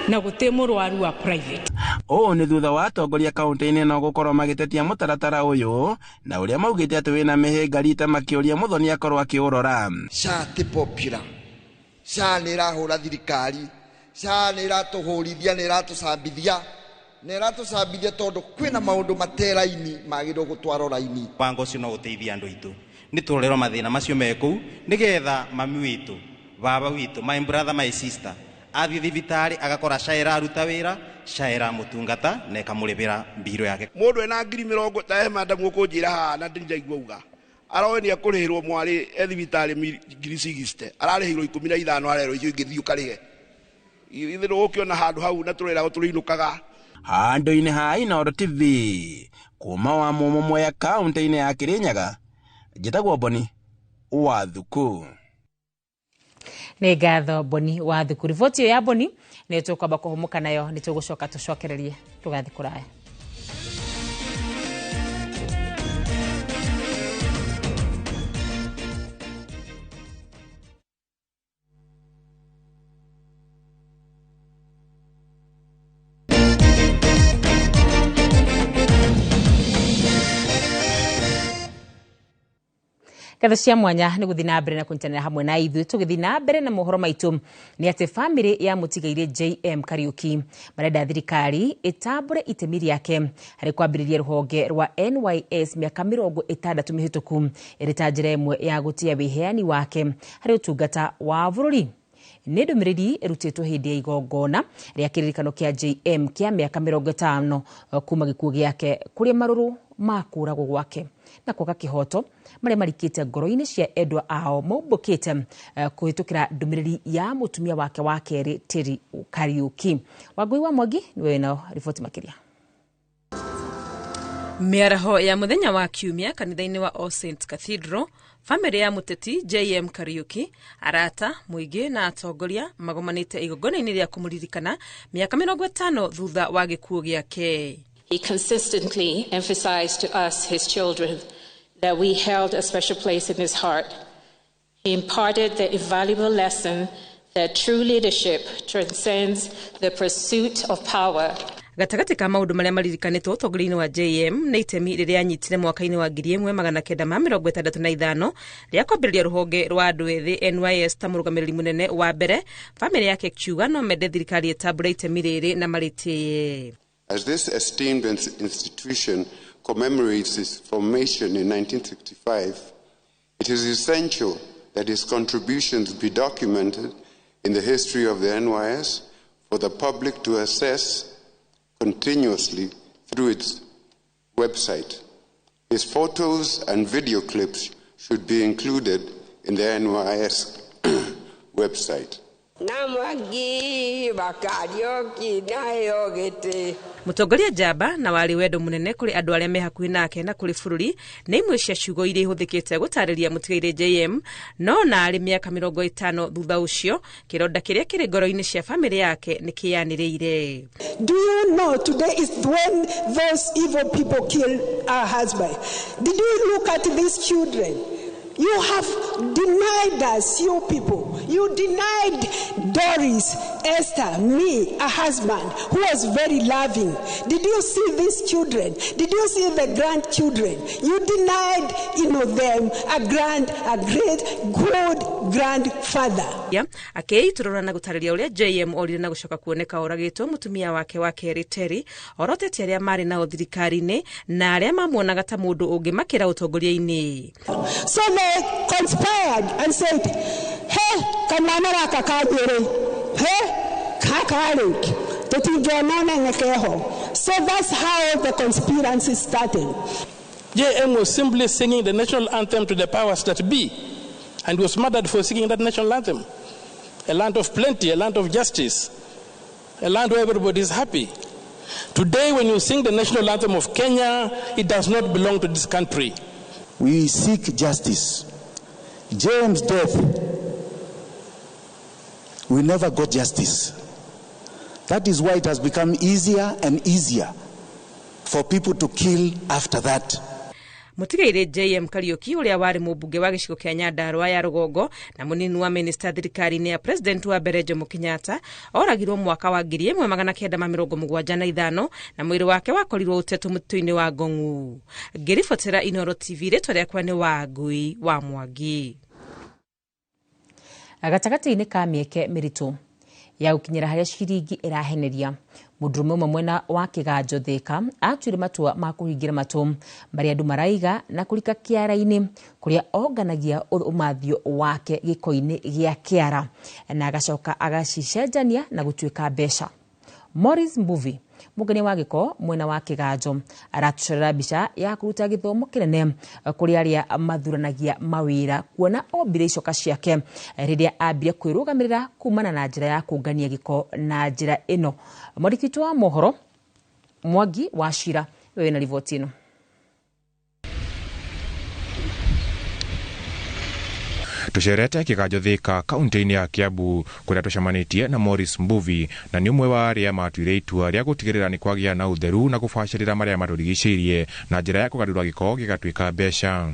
na guti murwaru wa private. Ũũ nĩ thutha wa atongoria kaunti-inĩ no gũkorwo magĩtetia mũtaratara ũyũ na ũrĩa maugĩte atĩ wĩna mĩhĩnga rita makĩũria Muthoni akorwo akĩũrora. SHA ti popular. SHA nĩ ĩrahũra thirikari, SHA nĩ ĩratũhũrithia, nĩ ĩratũcambithia, nĩ ĩratũcambithia tondũ kwĩna maũndũ mate raini magĩrĩirwo gũtwarwo raini. Mũbango ũcio no ũteithie andũ aitũ nĩ tũrorerwo mathĩna macio me kũu nĩgetha mami witũ, baba witũ, my brother, my sister athiĩ thibitarĩ agakora SHA ĩraruta wĩra, SHA ĩramũtungata na ĩkamũrĩhĩra mbirũ yake. Mũndũ ena ngiri mĩrongo ta ema ndamu ũkũnjĩra haha na ndinjaigua uga aroe nĩ ekũrĩhĩrwo mwarĩ e thibitarĩ ngiri 60 ararĩhĩirwo 15 arerwo icio ingĩ thiĩ ũkarĩhe. Ithuĩ ndũgũkĩona handũ hau na tũreragwo tũrĩinũkaga. Handũ-inĩ ha Inooro TV kuma wa Mumo Mwea kaunti-inĩ ya Kirinyaga, njĩtagwo Boni wa Thuku. Nĩ ngatho Boni wa Thuku. Riboti ĩyo ya Boni nĩ tũkwamba kũhũmũka nayo nĩ tũgũcoka tũcokererie tũgathiĩ kũraya. Ngatho cia mwanya nĩ gũthiĩ na mbere na kũnyitanĩra hamwe na ithuĩ tũgĩthiĩ na mbere na mohoro maitũ nĩ atĩ famĩlĩ ya mũtigairĩ JM Kariuki marenda thirikari ĩtambũre itemi rĩake harĩ kwambĩrĩria rũhonge rwa NYS mĩaka 60 mĩhĩtũku ĩrĩ ta njĩra ĩmwe ya gũtĩa wĩheani wake harĩ ũtungata wa bũrũri. Nĩ ndũmĩrĩri ĩrutĩtwo hĩndĩ ya igongona rĩa kĩririkano kĩa JM kĩa mĩaka 50 kuma gĩkuũ gĩake kũrĩa marũrũ ma kũragwo gwake na kwaga kĩhoto marĩa marikĩte ngoro-inĩ cia endwa ao maumbũkĩte kũhĩtũkĩra ndũmĩrĩri ya mũtumia wake wa kerĩ Terry Kariuki. Wangui wa Mwangi nĩwe wĩna riboti makĩria. Mĩaraho ya mũthenya wa kiumia kanitha-inĩ wa All Saints Cathedral, famĩlĩ ya mũteti JM Kariuki, arata, mũingĩ na atongoria magomanĩte igongona-inĩ rĩa kũmũririkana mĩaka 50 thutha wa gĩkuũ gĩake. He consistently emphasized to us, his children, that we held a special place in his heart. He imparted the invaluable lesson that true leadership transcends the pursuit of power. Gatagatĩ ka maũndũ marĩa maririkanĩtwo ũtongoria-inĩ wa JM nĩ itemi rĩrĩa anyitire mwaka-inĩ wa 1965 rĩa kwambĩrĩria rũhonge rwa andũ ethĩ NYS ta mũrũgamĩrĩri mũnene wa mbere. Famĩlĩ yake ĩkiuga no mende thirikari ĩtambũre itemi rĩrĩ na marĩtĩye. As this esteemed institution commemorates its formation in 1965, it is essential that its contributions be documented in the history of the NYS for the public to assess continuously through its website. His photos and video clips should be included in the NYS website. Mũtongoria njamba na warĩ wendo mũnene kũrĩ andũ arĩa me hakuhĩ nake na kũrĩ bũrũri nĩ imwe cia ciugo iria ihũthĩkĩte gũtarĩria mũtigairĩ JM, no na arĩ mĩaka 50 thutha ũcio kĩronda kĩrĩa kĩrĩ ngoro-inĩ cia famĩlĩ yake nĩ kĩyanĩrĩire. Do you know today is when those evil people kill our husband? Did you look at these children? You have denied us, you people. You denied Doris, Esther, me, a husband who was very loving. Did you see these children? Did you see the grandchildren? You denied, them a great, good grandfather. Ya, akeiturora na gũtarĩria ũrĩa JM orire na gũcoka kuoneka oragĩtwo mũtumia wake wa kerĩ Terry orotete arĩa marĩ nao thirikari-inĩ na arĩa mamuonaga ta mũndũ ũngĩmakĩra ũtongoria-inĩ. So they conspired and said, hey, kamwana gaka kanjĩrĩ, hey, kakarĩ, tũtingĩona ngekeho. So that's how the conspiracy started. JM was simply singing the national anthem to the powers that be, and was murdered for singing that national anthem. A land of plenty, a land of justice, a land where everybody is happy. Today, when you sing the national anthem of Kenya, it does not belong to this country. We seek justice. James' death, we never got justice. That is why it has become easier and easier for people to kill after that. Mũtigairĩ JM Kariuki ũrĩa warĩ mũmbunge wa gĩcigo kĩa Nyandarua ya rũgongo na mũnini wa minista thirikari-inĩ ya president wa mbere Jomo Kenyatta oragirwo mwaka wa 1975 na mwĩrĩ wake wakorirwo ũtetwo mũtitũ-inĩ wa Ngong'u. Ngĩribotera Inooro TV, rĩtwa rĩakwa nĩ Wangui wa Mwangi. Gatagatĩ-inĩ ka mĩeke mĩritũ ya gũkinyĩra harĩa ciringi ĩraheneria, mũndũrũme ũmwe mwena wa Kĩganjo Thĩka atuire matua ma kũhingĩra matũ marĩa andũ maraiga na kũrika kĩara-inĩ kũrĩa onganagia ũmathio wake gĩko-inĩ gĩa kĩara na agacoka agacicenjania na gũtuĩka mbeca. Morris Mbuvi, mũngania wa gĩko mwena wa Kĩganjo, aratũcorera mbica ya kũruta gĩthomo kĩnene kũrĩ arĩa mathuranagia mawĩra kuona ombire icoka ciake rĩrĩa ambire kwĩrũgamĩrĩra kumana na njĩra ya kũngania gĩko na njĩra ĩno. Mwandĩki witũ wa mohoro Mwangi wa Cira wĩna riboti ĩno. Tucerete Kĩganjo Thĩka kaunti-inĩ ya Kiambu kũrĩa tũcemanĩtie na Morris Mbuvi na nĩ ũmwe wa arĩa matuire itua rĩa gũtigĩrĩra nĩ kwagĩa na ũtheru na gũbacĩrĩra marĩa matũrigicĩirie na njĩra ya kũgarũra gĩko gĩgatuĩka mbeca.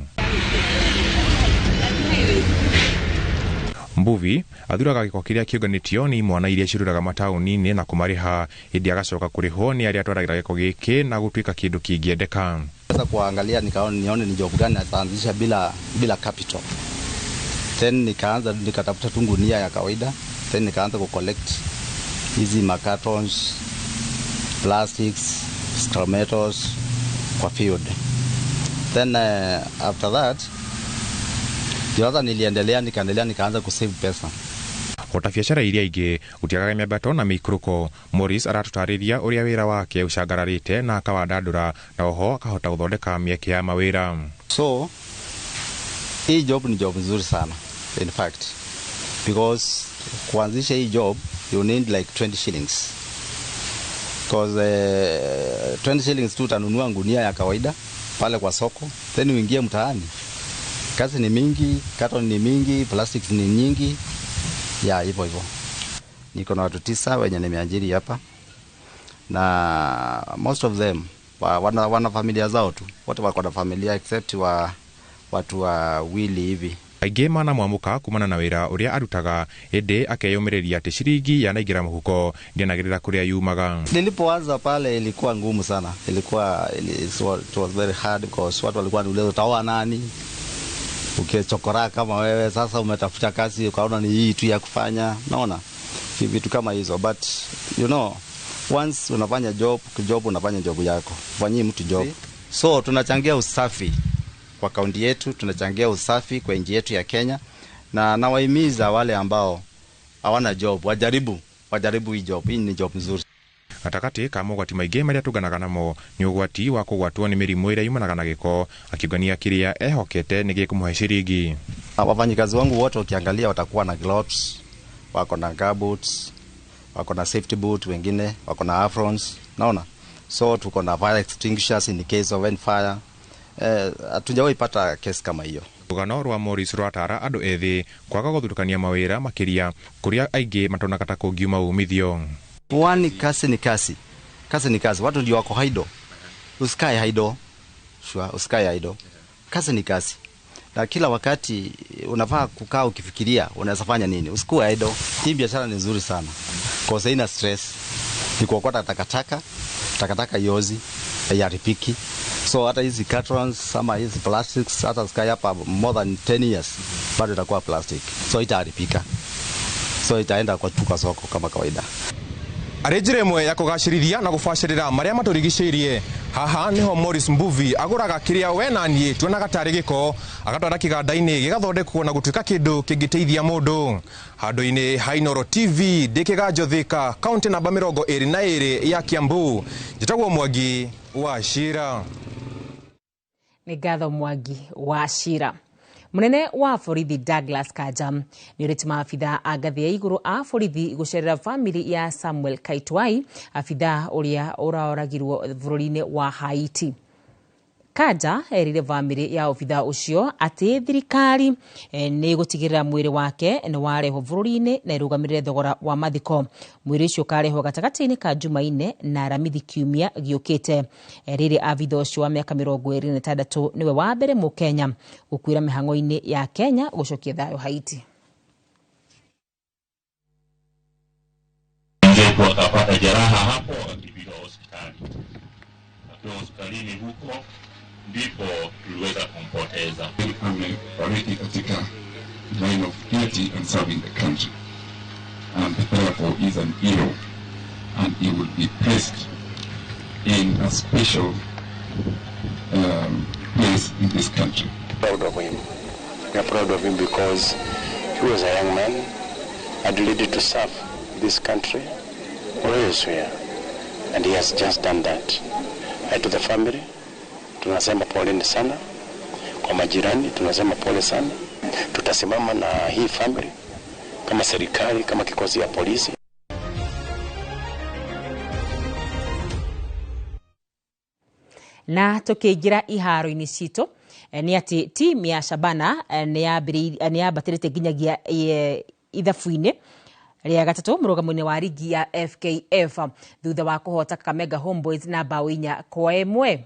Mbuvi athuraga gĩko kĩrĩa kĩũnganĩtio nĩ imwana iria ciruraga mataũni-inĩ na kũmarĩha ĩndĩ agacoka kũrĩhwo nĩ arĩa atwaragĩra gĩko gĩkĩ na gũtuĩka kĩndũ kĩngĩendeka. Sasa kuangalia nikaona nione ni job gani ataanzisha bila capital. Then nikaanza nikatafuta tu gunia ya kawaida, then nikaanza ku collect hizi macartons, plastics, scrap metals kwa field. Then after that ndio niliendelea nikaendelea nikaanza ku save pesa. Ota biacara iria ingĩ gũtiagaga mĩambato na mĩikũrũko. Morris aratũtarĩria ũrĩa wĩra wake ũcangararĩte na akawandandũra na oho akahota gũthondeka mĩeke ya mawĩra. So hii job ni job nzuri sana in fact, because kuanzisha hii job you need like 20 shillings, because 20 shillings tu utanunua gunia ya kawaida pale kwa soko, then uingie mtaani. Kazi ni mingi, carton ni mingi, plastics ni nyingi, ya hivyo hivyo. Niko na watu 9 wenye nimeajiri hapa, na most of them wana familia zao tu, wote wako na familia except wa watu wawili hivi. Aingĩ manamwamũka kumana na wĩra ũrĩa arutaga ĩndĩ akeyũmĩrĩria atĩ ciringi yanaingĩra mũhuko ndĩanagĩrĩra kũrĩa yumaga. Nilipoanza pale ilikuwa ngumu sana, ilikuwa it was very hard because watu walikuwa wanauliza utaoa nani ukichokora kama wewe sasa umetafuta kazi ukaona ni hii tu ya kufanya, naona vitu kama hizo. But you know, once unafanya job unafanya job yako, ufanyii mtu job. So tunachangia usafi kwa kaunti yetu, tunachangia usafi kwa nchi yetu ya Kenya, na nawahimiza wale ambao hawana job wajaribu hii job. Hii ni job nzuri. Gatagatĩ ka mogwati maingĩ marĩa tũnganaga namo nĩ ũgwati wa kũgwatwo nĩ mĩrimũ ĩrĩa yumanaga na gĩko, akiũngania kĩrĩa ehokete nĩ gĩkũmũhe ciringi. Wafanyikazi wangu wote ukiangalia watakuwa na gloves, wako na gumboots, wako na safety boot, wengine wako na aprons, naona. So tuko na fire extinguishers in case of any fire. Hatujawahi pata kesi kama hiyo. Rũgano rwa Morris rwatara andũ ethĩ kwaga gũthutũkania mawĩra makĩria kũrĩa aingĩ matonaga ta kũngiuma umithio. One, kazi ni kazi, kazi ni kazi. Watu ndio wako idle, usikae idle, sure, usikae idle. Kazi ni kazi, na kila wakati unafaa kukaa ukifikiria unaweza fanya nini. Usikuwe idle. Hii biashara ni nzuri sana kwa sababu haina stress, ni kuokota takataka, takataka yozi haiharibiki. So hata hizi cartons ama hizi plastics hata zikae hapa more than 10 years bado itakuwa plastic, so itaharibika, so itaenda kwa tuka soko kama kawaida. Arĩ njĩra ĩmwe ya kũgacĩrithia na gũbacĩrĩra marĩa matũrigicĩirie, haha nĩho Morris Mbuvi agũraga kĩrĩa we na niĩ tuonaga tarĩ gĩko agatwara kĩganda-inĩ gĩgathondekwo na gũtuĩka kĩndũ kĩngĩteithia mũndũ. Handũ-inĩ ha Inooro TV ndĩ Kĩganjo Thĩka, kaũntĩ namba 22 ya Kiambu, njĩtagwo Mwangi wa Cira. Nĩ ngatho Mwangi wa Cira. Munene wa borithi Douglas Kanja nĩ ũrĩte maabitha a ngathĩ ya igũrũ a borithi gũcerera famĩlĩ ya Samuel Kaitwai, abitha ũrĩa ũraoragirwo bũrũri-inĩ wa Haiti. Kanja erire famĩlĩ ya obitha ũcio atĩ thirikari nĩ ĩgũtigĩrĩra mwĩrĩ wake nĩ warehwo bũrũri-inĩ na ĩrũgamĩrĩre thogora wa mathiko. Mwĩrĩ ũcio ũkarehwo gatagatĩ-inĩ ka Jumaine na Aramithi kiumia gĩũkĩte. Rĩrĩ abitha ũcio wa mĩaka 26 nĩwe wa mbere mũkenya gũkuĩra mĩhang'o-inĩ ya Kenya gũcokia thayũ Haiti. Akapata jeraha hapo akakimbizwa hospitali. Akiwa hospitalini huko ndipo tuliweza kumpoteza. Amefariki katika line of duty and serving the country, and therefore is an hero, and he will be placed in a special place in this country. Proud of him. We are proud of him because he was a young man and ready to serve this country or elsewhere, and he has just done that. And to the family, tunasema poleni sana. Kwa majirani tunasema pole sana. Tutasimama na hii family kama serikali, kama kikosi ya polisi. Na tukiingira iharo-inĩ citũ nĩ atĩ timu ya Shabana nĩ yambatĩrĩte nginyagia ithabu-inĩ rĩa gatatũ mũrũgamo-inĩ wa rigi ya FKF thutha wa kũhota Kakamega Homeboys na bao 4-1.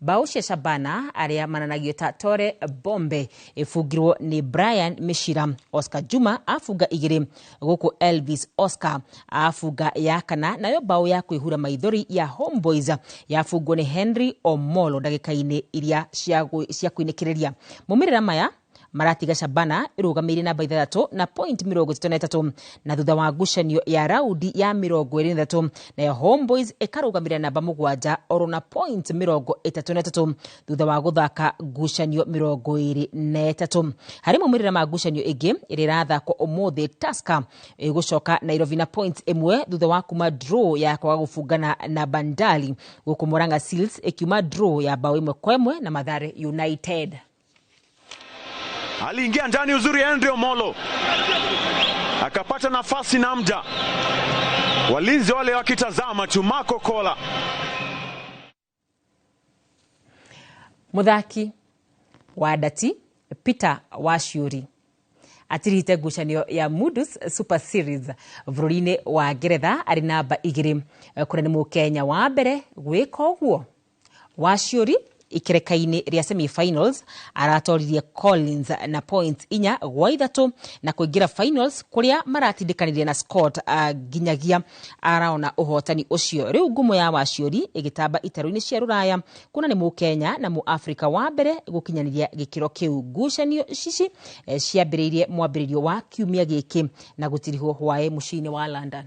Bao cia Shabana arĩa mananagio ta Tore Bombe ĩbungirwo nĩ Brian Mishira, Oscar Juma abunga 2, gũkũ Elvis Oscar abunga ya kana, nayo bao ya kwĩhura maithori ya Homeboys yabungwo nĩ Henry Omolo ndagĩka-inĩ iria cia kwĩnĩkĩrĩria. Maumĩrĩra maya maratiga Shabana ĩrũgamĩire namba 6 na point 33, na thutha wa ngucanio ya raudi ya 23, nayo Homeboys ĩkarũgamĩrĩra namba 7 oro na point 33 thutha wa gũthaka ngucanio 23. Harĩ maumĩrĩra ma ngucanio ĩngĩ ĩrĩa ĩrathakwo ũmũthĩ, Tusker ĩgũcoka Nairobi na point 1 thutha wa kuma draw ya kwaga gũbungana na Bandari, gũkũ Murang'a Seals ĩkiuma draw ya bao 1-1 na Mathare United. Aliingia ndani uzuri Andrew Molo akapata nafasi na mda, walinzi wale wakitazama tu. Marco Kola Muthaki wa Ndati Peter Waciuri atirihite ngucanio ya Mudus Super Series bũrũri-inĩ wa Ngeretha arĩ namba 2, kũrĩa nĩ mũkenya wa mbere gwĩka ũguo. Waciuri ikereka-inĩ rĩa semi-finals aratoririe Collins na points 4-3 na kũingĩra finals kũrĩa maratindĩkanĩrie na Scott nginyagia araona ũhotani ũcio. Rĩu ngumo ya Waciuri ĩgĩtamba itarũ-inĩ cia rũraya kuona nĩ mũkenya na mũafrika wa mbere gũkinyanĩria gĩkĩro kĩu. Ngucanio cici ciambĩrĩirie mwambĩrĩrio wa kiumia gĩkĩ na gũtirihwo hwaĩ mũciĩ-inĩ wa London.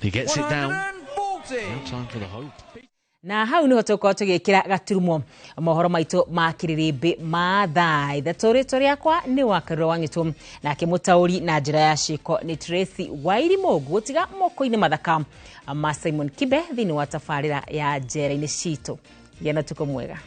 He gets it down. No time for the hope. Na hau niho tũgũkorwo tũgĩkĩra gaturumo mohoro maitũ ma kĩrĩrĩmbĩ ma thaa ithatũ. Rĩtwa rĩakwa nĩ Wakarura Wang'itũ, nake mũtaũri na njĩra ya ciĩko nĩ Tracy Wairimũ. Ngũgũtiga moko-inĩ mathaka ma Simon Kibe thĩinĩ wa tabarĩra ya njera-inĩ citũ. Gĩa na ũtukũ mwega.